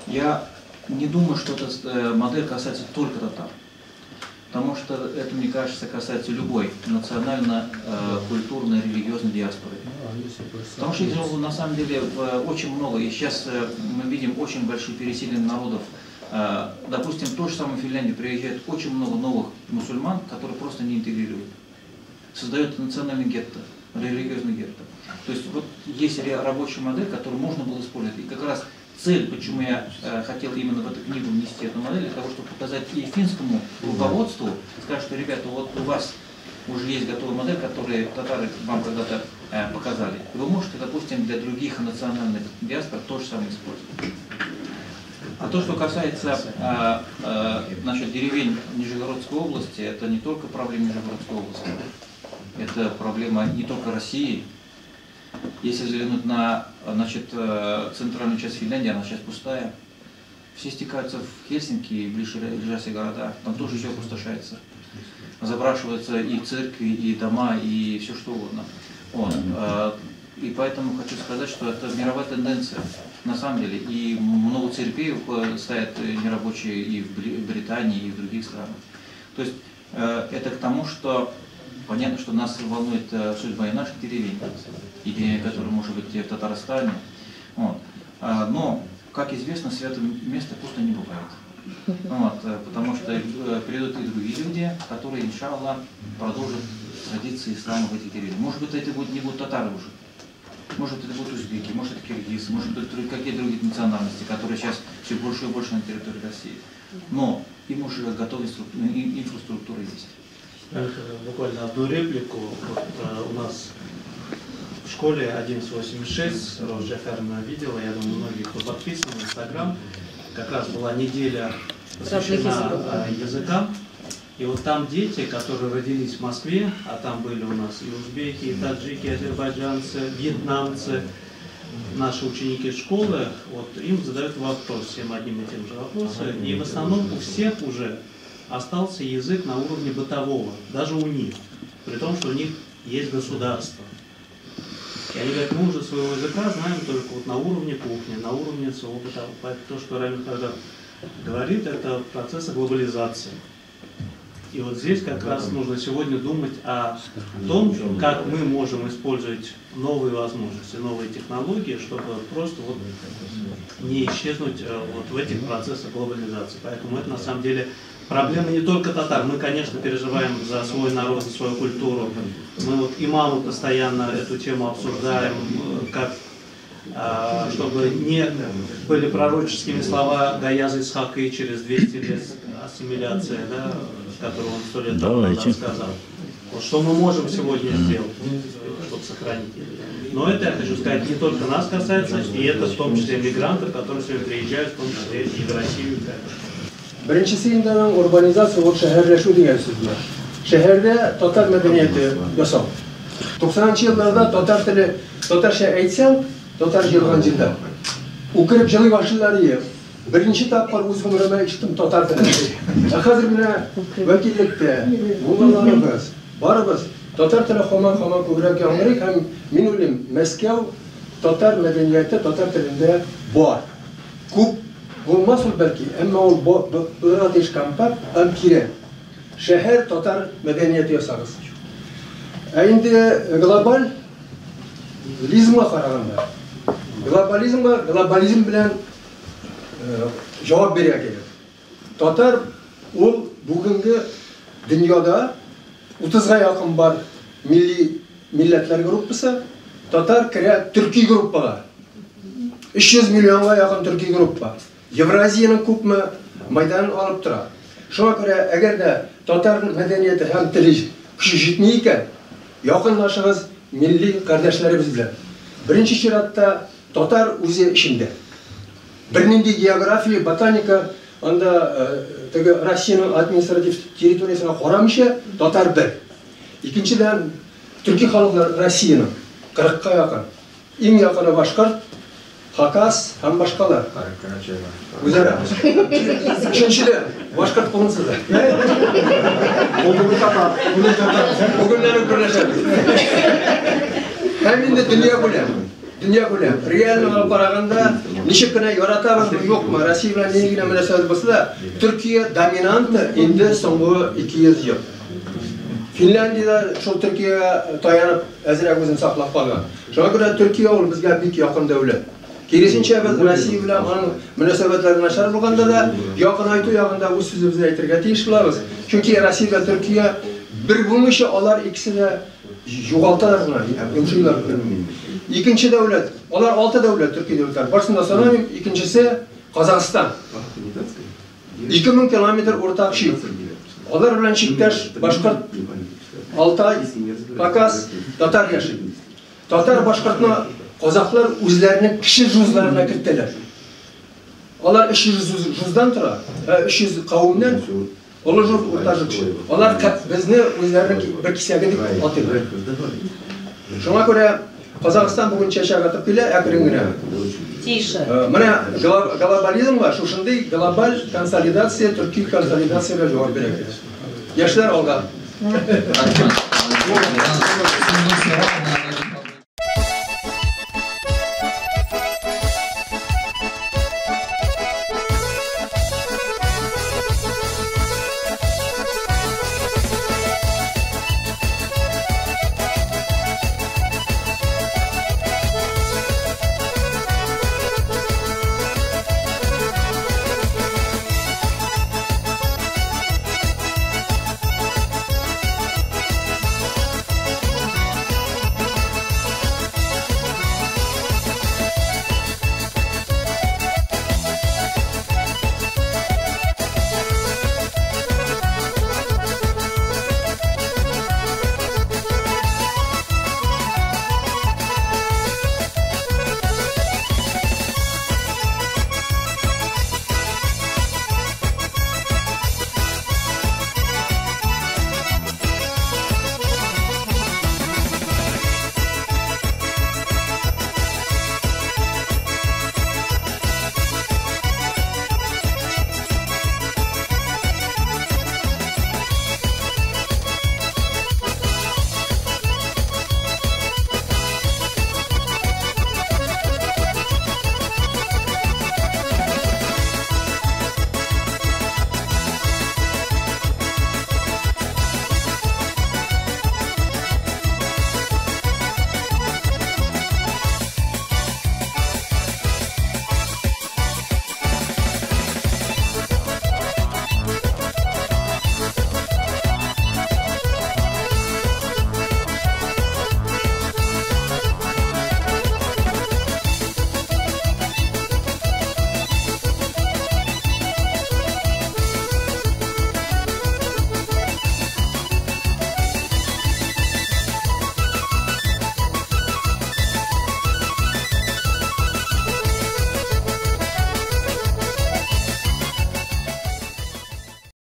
Speaker 2: Я не думаю, что эта модель касается только татар. Потому что это, мне кажется, касается любой национально-культурной, религиозной диаспоры. Потому что их на самом деле очень много. И сейчас мы видим очень большие переселения народов. Допустим, в ту же самую Финляндию приезжает очень много новых мусульман, которые просто не интегрируют. Создают национальный гетто, религиозный гетто. То есть вот есть рабочая модель, которую можно было использовать. И как раз цель, почему я хотел именно в эту книгу внести эту модель, для того, чтобы показать и финскому руководству, сказать, что, ребята, вот у вас уже есть готовая модель, которую татары вам когда-то показали. И вы можете, допустим, для других национальных диаспор то же самое использовать. А то, что касается насчет деревень Нижегородской области, это не только проблема Нижегородской области, это проблема не только России. Если взглянуть на, значит, центральную часть Финляндии, она сейчас пустая. Все стекаются в Хельсинки и ближайшие города, там тоже все опустошается. Забрашиваются и церкви, и дома, и все что угодно. Вот. И поэтому хочу сказать, что это мировая тенденция, на самом деле. И много церквей стоят нерабочие и в Британии, и в других странах. То есть это к тому, что понятно, что нас волнует судьба и наших деревень, и деревень, которые, может быть, в Татарстане. Вот. Но, как известно, святое место пусто не бывает. Вот, потому что придут и другие люди, которые, иншаллах, продолжат традиции ислама в этих деревнях. Может быть, это не будут татары уже. Может, это будут узбеки, может, это киргизы, может быть, какие-то другие национальности, которые сейчас все больше и больше на территории России. Но им уже готовая инфраструктура есть.
Speaker 4: Буквально одну реплику. Вот, у нас в школе 1186, Роза Джафаровна видела, я думаю, многие, кто подписан в Инстаграм, как раз была неделя посвящена языкам. И вот там дети, которые родились в Москве, а там были у нас и узбеки, и таджики, и азербайджанцы, вьетнамцы, наши ученики школы, вот им задают вопрос, всем одним и тем же вопросы, и в основном у всех уже остался язык на уровне бытового, даже у них, при том, что у них есть государство. И они говорят, мы уже своего языка знаем только вот на уровне кухни, на уровне своего бытового. Поэтому то, что Рамиль Хазрат говорит, это процессы глобализации. И вот здесь как раз нужно сегодня думать о том, как мы можем использовать новые возможности, новые технологии, чтобы просто вот не исчезнуть вот в этих процессах глобализации. Поэтому это на самом деле проблема не только татар. Мы, конечно, переживаем за свой народ, за свою культуру. Мы вот имамы постоянно эту тему обсуждаем, как, чтобы не были пророческими слова Гаяза Исхака через 200 лет ассимиляция, да, которую он 100 лет назад сказал. Вот что мы можем сегодня сделать, чтобы сохранить. Но это, я хочу сказать, не только нас касается, и это в том числе мигрантов, которые сегодня приезжают, в том числе и в Россию.
Speaker 12: Беренчесе инде аның урбанизация ул шәһәрләшү дигән сүз бар. Шәһәрдә татар мәдәнияте ясау. 90-нчы елларда татар теле, татарча әйтсәң, татар җыелган җирдә. Үкереп җылый башлыйлар иде. Беренче тапкыр үз гомеремдә ишеттем татар телен. Ә хәзер менә вәкиллектә муллаларыбыз, барыбыз татар теле һаман-һаман күбрәк яңгырый һәм мин уйлыйм, Мәскәү татар мәдәнияте татар телендә бар. Күп булмас ул бәлки, әмма ул булырга тиеш компакт һәм кирәк. Шәһәр татар мәдәнияте ясагыз. Ә инде глобаль лизмга караганда, глобализмга глобализм белән җавап бирергә кирәк. Татар ул бүгенге дөньяда 30-га якын бар милли милләтләр группасы, татар керә төрки группага. 300 миллионга якын төрки группа. Евразияның күпме майданын алып тора. Шуңа күрә, әгәр дә татар мәдәнияте һәм теле көче җитми икән, якынлашыгыз милли кардәшләребез белән. Беренче чиратта татар үзе эчендә. Бернинди география, ботаника, анда теге Россиянең административ территориясенә карамыйча татар бер. Икенчедән, төрки халыклар Россиянең 40-ка якын. Иң якыны башкорт, хакас һәм башкалар. Үзара. Өченчедән, башкорт кулынсыз. Бүгеннән үк берләшәбез. Һәм инде дөнья күләм. Дөнья күләм. Реаль алып караганда, ничек кенә яратабызмы, юкмы, Россия белән нинди генә мөнәсәбәт булса да, Төркия доминанты инде соңгы 200 ел. Финляндиядә шул Төркиягә таянып әзрәк үзен саклап калган. Шуңа күрә Төркия ул безгә бик якын дәүләт. Киресенчә без Россия белән аның мөнәсәбәтләре начар булганда да якынайту ягында үз сүзебезне әйтергә тиеш булабыз. Чөнки Россия белән Төркия бер булмыйча алар икесе дә югалталар гына, йомшыйлар. Икенче дәүләт, алар 6 дәүләт, төрки дәүләтләр. Барысын да санамыйм. Икенчесе Казахстан. 2000 километр уртак чик. Алар белән чиктәш башкорт, Алтай, Хакас, татар яши. Татар башкортны казахлар үзләренең кече жузларына кертәләр. Алар 300 жуздан тора, 300 кавымнан, олы жуз, урта жуз. Алар безне үзләренең бер кисәге дип атыйлар. Шуңа күрә Казахстан бүген чәчәк атып килә, әкрен генә.
Speaker 7: Тише.
Speaker 12: Менә глобализмга шушындый глобаль консолидация, төрки консолидациягә җавап бирә. Яшьләр алга.
Speaker 1: Соңгы сорау.